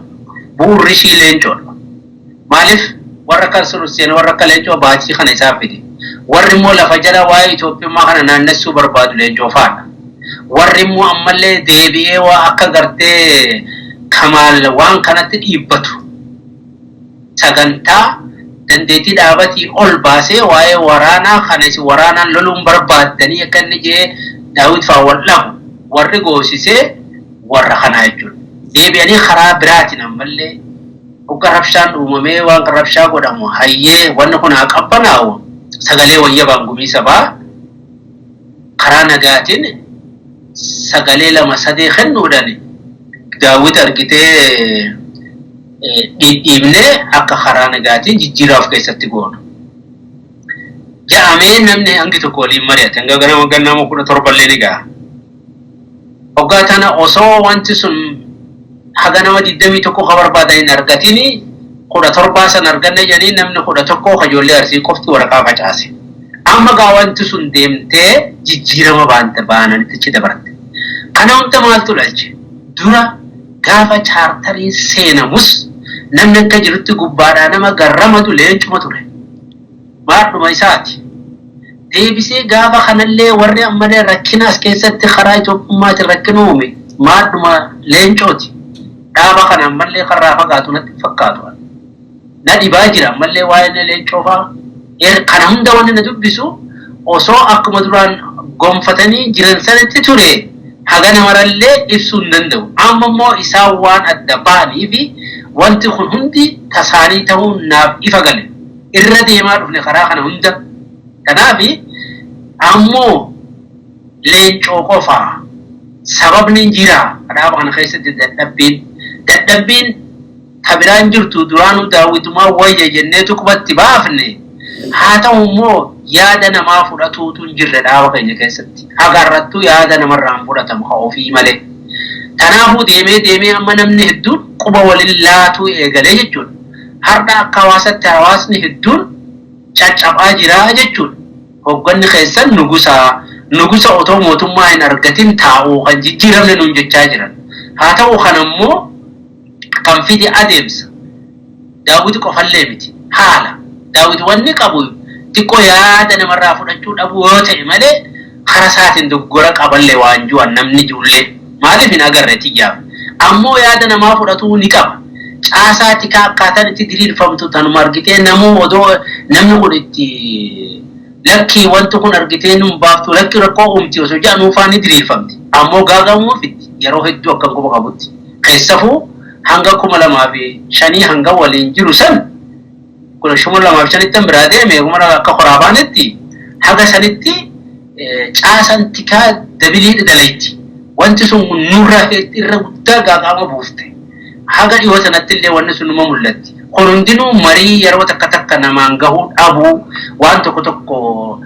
S4: bu'uurri ishii Leencoodha. Maaliif warra akka Surusseen, warra akka Leencoo baachii kana isaaf fide? Warri immoo lafa jala waa'ee Itoophiyummaa kana naannessuu barbaadu Leencoo faadha. Warri immoo ammallee deebi'ee waa akka gartee Kamaal waan kanatti dhiibbatu, sagantaa dandeettii dhaabatii ol baasee waa'ee waraanaa kana isin waraanaan loluun barbaaddanii akka inni jee Daawit fa'aa wal dhabu warri goosisee warra kanaa jechuudha. Deebi'anii karaa biraatiin ammallee hogga rabshaan uumamee waan rabshaa godhamu, hayyee, wanni kun haa qabbanaa'u, sagalee wayyabaan gumii sabaa karaa nagaatiin sagalee lama sadee kennuudhaan Daawit argitee dhidhiibnee akka karaa nagaatiin jijjiiraa of keessatti goonu. Ja'amee namni hangi tokko waliin mari'ate, hanga ganama gannama 17llee ni ga'a. Hoggaa tana osoo wanti sun haga nama 21 ka barbaadan hin argatini, 17 san arganne jedhanii namni 11 ijoollee Arsii qofti waraqaa facaase. Amma gaa wanti sun deemtee jijjiirama baante baananitti achi dabarte. Kana hunda maaltu dhalche? Dura gaafa chaartariin seenamus namni akka jirutti gubbaadhaa nama garramatu Leencuma ture. Maadhuma isaati. Deebisee gaafa kanallee warri ammallee rakkina as keessatti karaa Itoophiyummaatiin rakkina uume maadhuma Leencooti. Dhaaba kana ammallee karraa fagaatu natti fakkaatu. Na dhibaa jira ammallee waa'ee Leencoo fa'aa. Kana hunda wanni na dubbisu, osoo akkuma duraan gonfatanii jiran sanatti ture haga namarallee ibsuu hin danda'u. Amma immoo isaan waan adda ba'anii fi wanti kun hundi tasaanii ta'uun naaf ifa gale. Irra deemaa dhufne karaa kana hunda. Kanaaf ammoo Leencoo qofaa sababni jira dhaaba kana keessatti dadhabbiin. Dadhabbiin ta biraan jirtu duraanuu Daawwitumaa wayya jenneetu qubatti baafne. Haa ta'u immoo yaada namaa fudhatuutu hin jirre dhaaba keenya keessatti. Hagarrattuu yaada namarraa hin fudhatamu haa ofii malee. Kanaafuu deemee deemee amma namni hedduun quba waliin laatuu eegalee jechuudha. Har'a akka hawaasatti hawaasni hedduun caccabaa jira jechuudha. Hogganni keessan nugusa, nugusa otoo mootummaa hin argatin taa'uu kan jijjiiramne nuun jechaa jiran. Haa ta'u, kanammoo kan fide adeemsa. Daawwiti qofallee miti. Haala. Daawwiti wanni qabu xiqqoo yaada namarraa fudhachuu dhabuu yoo ta'e malee karaa isaatiin dogoggora qaballee waan jiran namni ijoollee maaliif hin agarre xiyyaaf. Ammoo yaada namaa fudhatuu ni qaba. Caasaa tikaa akkaataan itti diriirfamtu tanuma argitee namuu odoo namni kun itti lakkii wanti kun argitee nun baaftu, lakki rakkoo uumti osoo jedhanuufaa ni diriirfamti. Ammoo gaagamuu fitti yeroo hedduu akkan quba qabutti. Keessafuu hanga 2005 hanga waliin jiru san, 2005tti biraa deeme, kuma akka koraabaanetti haga sanitti caasan tikaa dabilii dalayti. Wanti sun nurra irra guddaa gaaga'ama buufte. Haga dhiyoo sanatti illee wanni sun numa mul'atti. Kun hundinuu marii yeroo takka takka namaan gahuu dhabuu, waan tokko tokko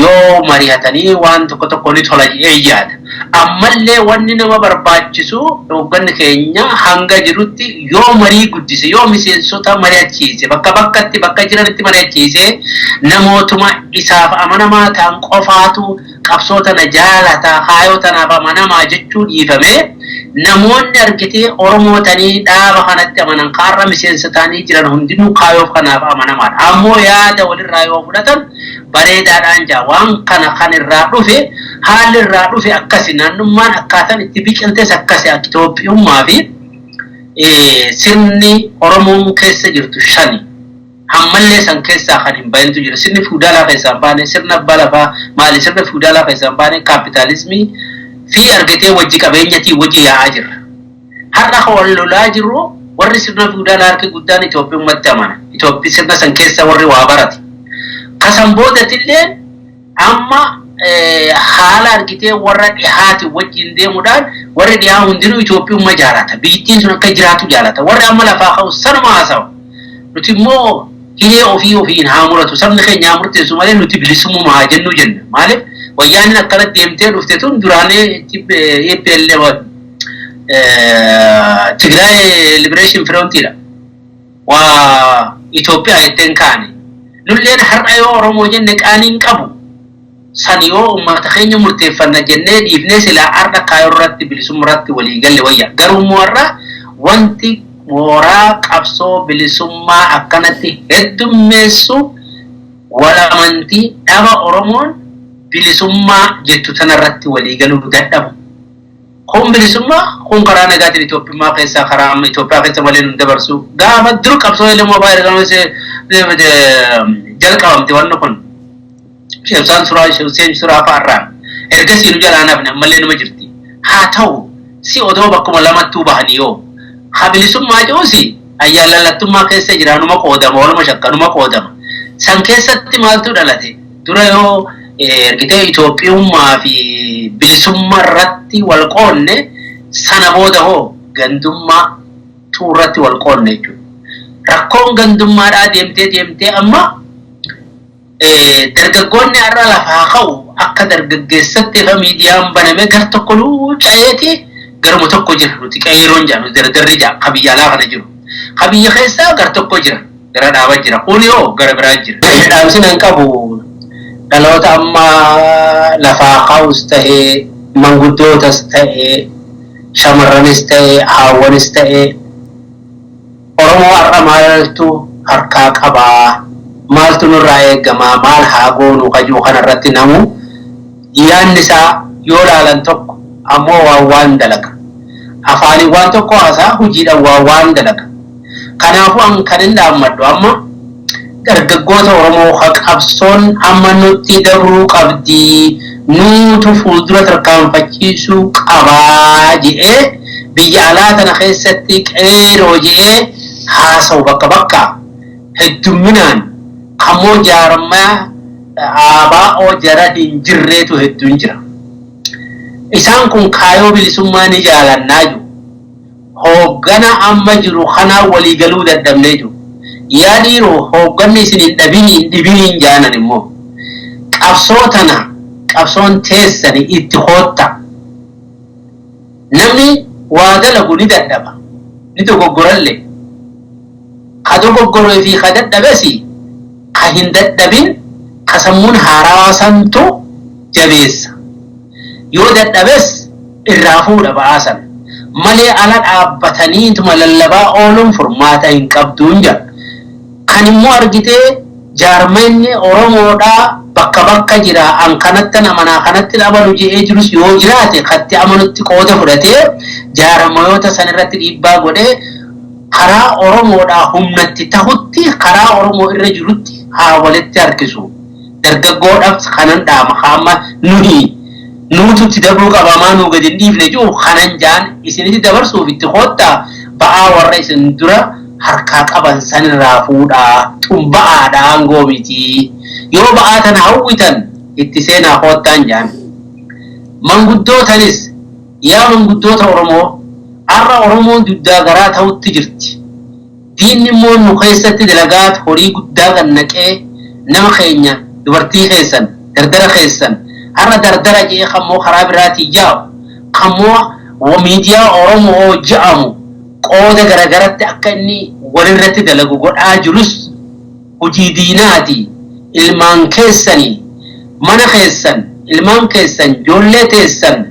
S4: yoo mari'atanii waan tokko tokko ni tola jedhee yaada. Ammallee wanni nama barbaachisu, hoogganni keenya hanga jirutti yoo marii guddise, yoo miseensota mari'achiise, bakka bakkatti bakka jiranitti mari'achiise, namootuma isaaf amanamaa ta'an qofaatu qabsoo tana jaalataa, kaayoo tanaaf amanamaa jechuu dhiifamee, namoonni argitee Oromoo tanii dhaaba kanatti amanan kaarra miseensa ta'anii jiran hundinuu kaayoof kanaaf amanamaadha. Ammoo yaada walirraa yoo fudhatan bareedaadhaan jaa. Waan kana kan irraa dhufe, haalli irraa dhufe akkasi, naannummaan akkaataan itti biqiltes akkasi. Itoophiyummaa fi sirni Oromoon keessa jirtu shani. Hammallee san keessaa kan hin bahintu jira. Sirni fuudhaalaa keessaa hin baane, sirna abbaa lafaa maali, sirna fuudhaalaa keessaa hin baane, kaapitaalizimii, Fi argatee wajji qabeenyatiin wajji yaa'aa jirra. Har'a kan wal lolaa jirru warri sirna fiwudaalaa harki guddaan Itoophiyummatti amana. Itoophiyaa sirna san keessa warri waa barate. Kasan boodatillee amma haala argitee warra dhihaati wajjin deemuudhaan warri dhihaa hundinuu Itoophiyummaa jaalata. Biyyittiin sun akka jiraatu jaalata. Warri amma lafaa ka'u sanuma haasawa. Nuti immoo hiree ofii ofiin haa muratu. Sabni keenya haa murteessu malee nuti bilisummaa haa jennu jenna. Maaliif wayyaaniin akkana deemtee dhufte tun duraanii EPLF Tigraay Liberation Frontidha. Waa Itoophiyaa jetteen kaane. Nulleen har'a yoo Oromoo jenne qaanii hin qabu. San yoo uummata keenya murteeffanna jennee dhiifnee silaa har'a kaayoo irratti bilisummaa irratti walii galle wayya. Garuu immoo har'a wanti mooraa qabsoo bilisummaa akkanatti heddummeessu wal amantii dhaba Oromoon bilisummaa jettu tanarratti walii galuu dadhabu. Kun bilisummaa kun karaa nagaatiin Itoophiyummaa keessaa karaa amma Itoophiyaa keessa malee nu dabarsu. Gaafa dur qabsoo ilmoo baay'ee jalqabamte wanni kun. Shemsaan suraa Shemseen suraa fa'arraan. Ergasii nu jalaa nafne ammallee numa jirti. Haa ta'u si odoo bakkuma lamattuu bahanii yoo. Ha bilisummaa jiruusi ayyaalallattummaa keessa jira numa qoodama waluma shakka numa qoodama. San keessatti maaltu dhalate? Dura yoo ergitee Itoophiyummaa fi bilisummaa irratti wal qoonne sana booda hoo gandummaa irratti wal qoonne jechuudha. Rakkoon gandummaadhaa deemtee deemtee amma dargaggoonni har'a lafaa ka'u akka dargaggeessatti ifa miidiyaan baname gar tokko luuca'eeti garuma tokko jira nuti qeeroon jira nuti dardarri jira ka biyya alaa kana jiru. Ka biyya keessaa gar tokko jira gara dhaabaa jira kun yoo gara biraa jira. Dhaamsi nan qabu dhaloota amma lafaa ka'us ta'ee manguddootas ta'ee shamarranis ta'ee haawwanis ta'ee Oromoo har'a maaltu harkaa qabaa maaltu nurraa eegamaa maal haa goonu kajuu kanarratti namu yaanni isaa yoo laalan tokko ammoo waan waan dalaga. Afaaniin waan tokko haasaa hojiidhaan waan waan dalaga. Kanaafuu an kan hin dhaammadhu amma dargaggoota Oromoo ka qabsoon amma nutti dabruu qabdi nuutu fuuldura tarkaanfachiisuu qabaa jedhee biyya alaa tana keessatti qeeroo jedhee haasa'u bakka bakka heddumminaan kammoo jaarmaa ABO jara hin jirreetu hedduun jira. Isaan kun kaayoo bilisummaa ni jaalannaa jiru. Hooggana amma jiru kanaa waliigaluu dadhabnee jiru. Yaa dhiiroo hoogganni isin hin dhabin hin dhibin hin jaanan immoo. Qabsoo tana qabsoon teessani itti hootta. Namni waa dalagu ni dadhaba. Ni dogoggorallee. Ka dogoggoree fi ka dadhabes ka hin dadhabin ka sammuun haarawaa santu jabeessa. Yoo dadhabes irraa fuudha ba'aa sana. Malee ala dhaabbataniituma lallabaa ooluun furmaata hin qabduun jedha. Kan immoo argitee jaarmanni Oromoodhaa bakka bakka jira an kanatti amanaa kanatti amanu jedhee jirus yoo jiraate katti amanutti qooda fudhatee jaarmayoota sanirratti dhiibbaa godhee karaa Oromoodhaa humnatti tahutti karaa Oromoo irra jirutti haa walitti harkisu. Dargaggoodhaaf kanan dhaama amma nuyi nuututti dabruu qabamaa nuu gadi hin dhiifne jiru kanan jaan isinitti dabarsuuf itti koottaa ba'aa warra isin dura harkaa qaban sanirraa fuudhaa tun ba'aadha aangoo miti. Yoo ba'aa tana hawwitan itti seenaa koottaan jaan. Manguddootanis yaa manguddoota Oromoo har'a Oromoon dugdaa garaa ta'utti jirti. Diinni immoo nu keessatti dalagaat horii guddaa kan naqee nama keenya dubartii keessan dardara keessan har'a dardara jee kammoo karaa biraatii yaa'u kammoo miidiyaa Oromoo je'amu qooda garagaratti akka inni walirratti dalagu godhaa jirus hojii diinaati. Ilmaan keessanii mana keessan ilmaan keessan ijoollee teessan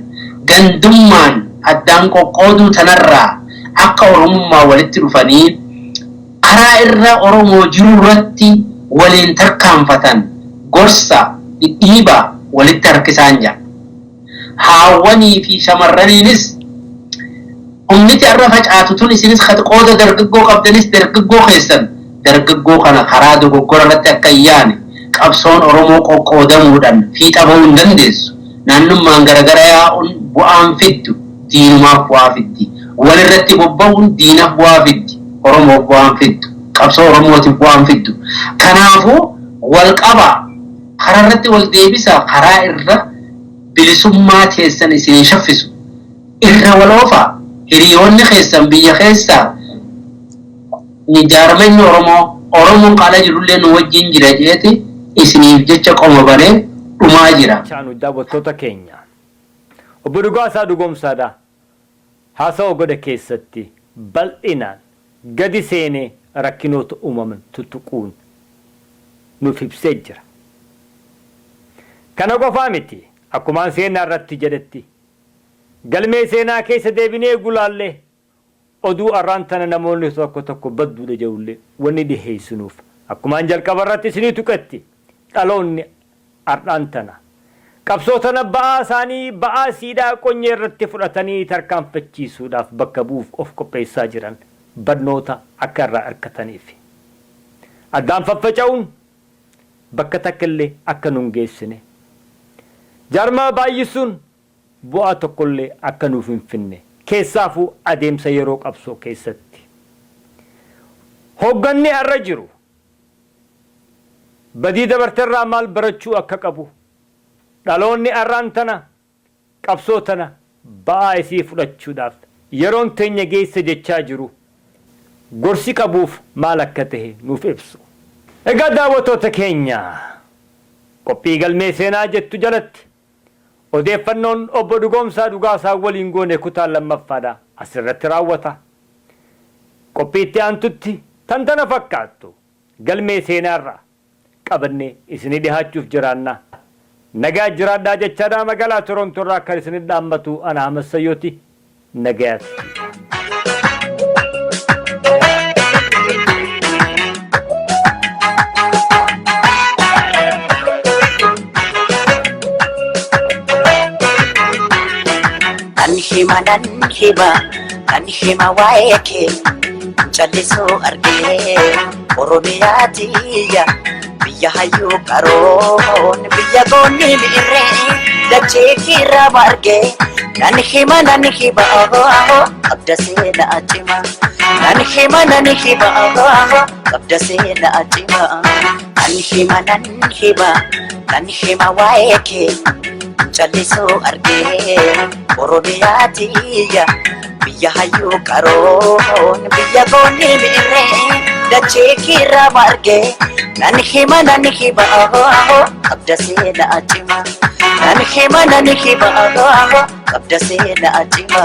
S4: gandummaan addaan qoqqooduu tanarraa akka Oromummaa walitti dhufanii karaa irra Oromoo jiru irratti waliin tarkaanfatan gorsa dhidhiibaa walitti harkisaan jira. Haawwanii fi shamarraniinis humniti har'a facaatu tun isinis qooda dargaggoo qabdanis dargaggoo keessan dargaggoo kana karaa dogoggora irratti akka hin yaane qabsoon Oromoo qoqqoodamuudhaan fiixa bahuu hin dandeessu. Naannummaan garagara yaa'uun Bu'aan fiddu diinumaaf bu'aa fiddi. Walirratti bobba'uun diinaaf bu'aa fiddi. Oromoof bu'aan fiddu. Qabsoo Oromootiif bu'aan fiddu. Kanaafuu wal qabaa. Karaa irratti wal deebisaa. Karaa irra bilisummaa teessan isinii shaffisu. Irra wal oofaa. Hiriyoonni keessan biyya keessaa jaarmanni Oromoo Oromoon qaala jirullee nu wajjin jira jeeti isiniif jecha qoma banee dhumaa jira.
S3: Chaanu daawwattoota keenya. Obbo Dhugaasaa Dhugoomsaadha. Haasawa godhe keessatti bal'inaan gadi seenee rakkinoota uumaman tuttuquun nuuf ibsee jira. Kana qofaa miti, akkumaan seenaa irratti jedhetti galmee seenaa keessa deebinee gulaallee oduu arraan tana namoonni tokko tokko badduudha jedhullee wanni dhiheessinuuf akkumaan jalqaba irratti isinii tuqetti dhaloonni ardhaan tana qabsoo tana ba'aa isaanii ba'aa siidhaa qonyee irratti fudhatanii tarkaanfachiisuudhaaf bakka bu'uuf of qopheessaa jiran barnoota akka irraa argataniif. Addaan faffaca'uun bakka takka illee akka nun geessine. Jaarmaa baay'isuun bu'aa tokkollee akka nuuf hin finne keessaafuu adeemsa yeroo qabsoo keessatti. Hoogganni har'a jiru badii dabarterraa maal barachuu akka qabu dhaloonni har'aan tana qabsoo tana ba'aa isii fudhachuudhaaf yeroon teenya geesse jechaa jiru gorsi qabuuf maal akka tahe nuuf ibsu. Egaa daawwattoota keenya, qophii galmee seenaa jettu jalatti odeeffannoon obbo Dhugoomsaa Dhugaasaa waliin goone kutaa lammaffaadha asirratti raawwata. Qophii itti aantutti tan tana fakkaattu galmee seenaarraa qabannee isinii dhihaachuuf jiraanna. Nagaa jiraadhaa jechaadha magaalaa Torontoorraa kan isinii dhaammatu ana Ahmad Sayyooti. Nagayaatti.
S1: Nan hima, nan hima, nan hima waa'ee kee callisuu argee. Oromiyaa tiyya, biyya hayyuu qaroon, biyya goonni mi'irree dachee kiirraa margee. Nan hima, nan hima, qabda seenaa cima. Nan hima, nan hima, qabda seenaa cima. Nan hima, nan hima, nan hima waa'ee kee callisuu argee. Oromiyaa tiyya, biyya hayyuu qaroon, biyya goonni mi'irree dachee kiirraa margee. Nan hima, nan hima, qabda seenaa cima. Nan hima, nan hima, qabda seenaa cima.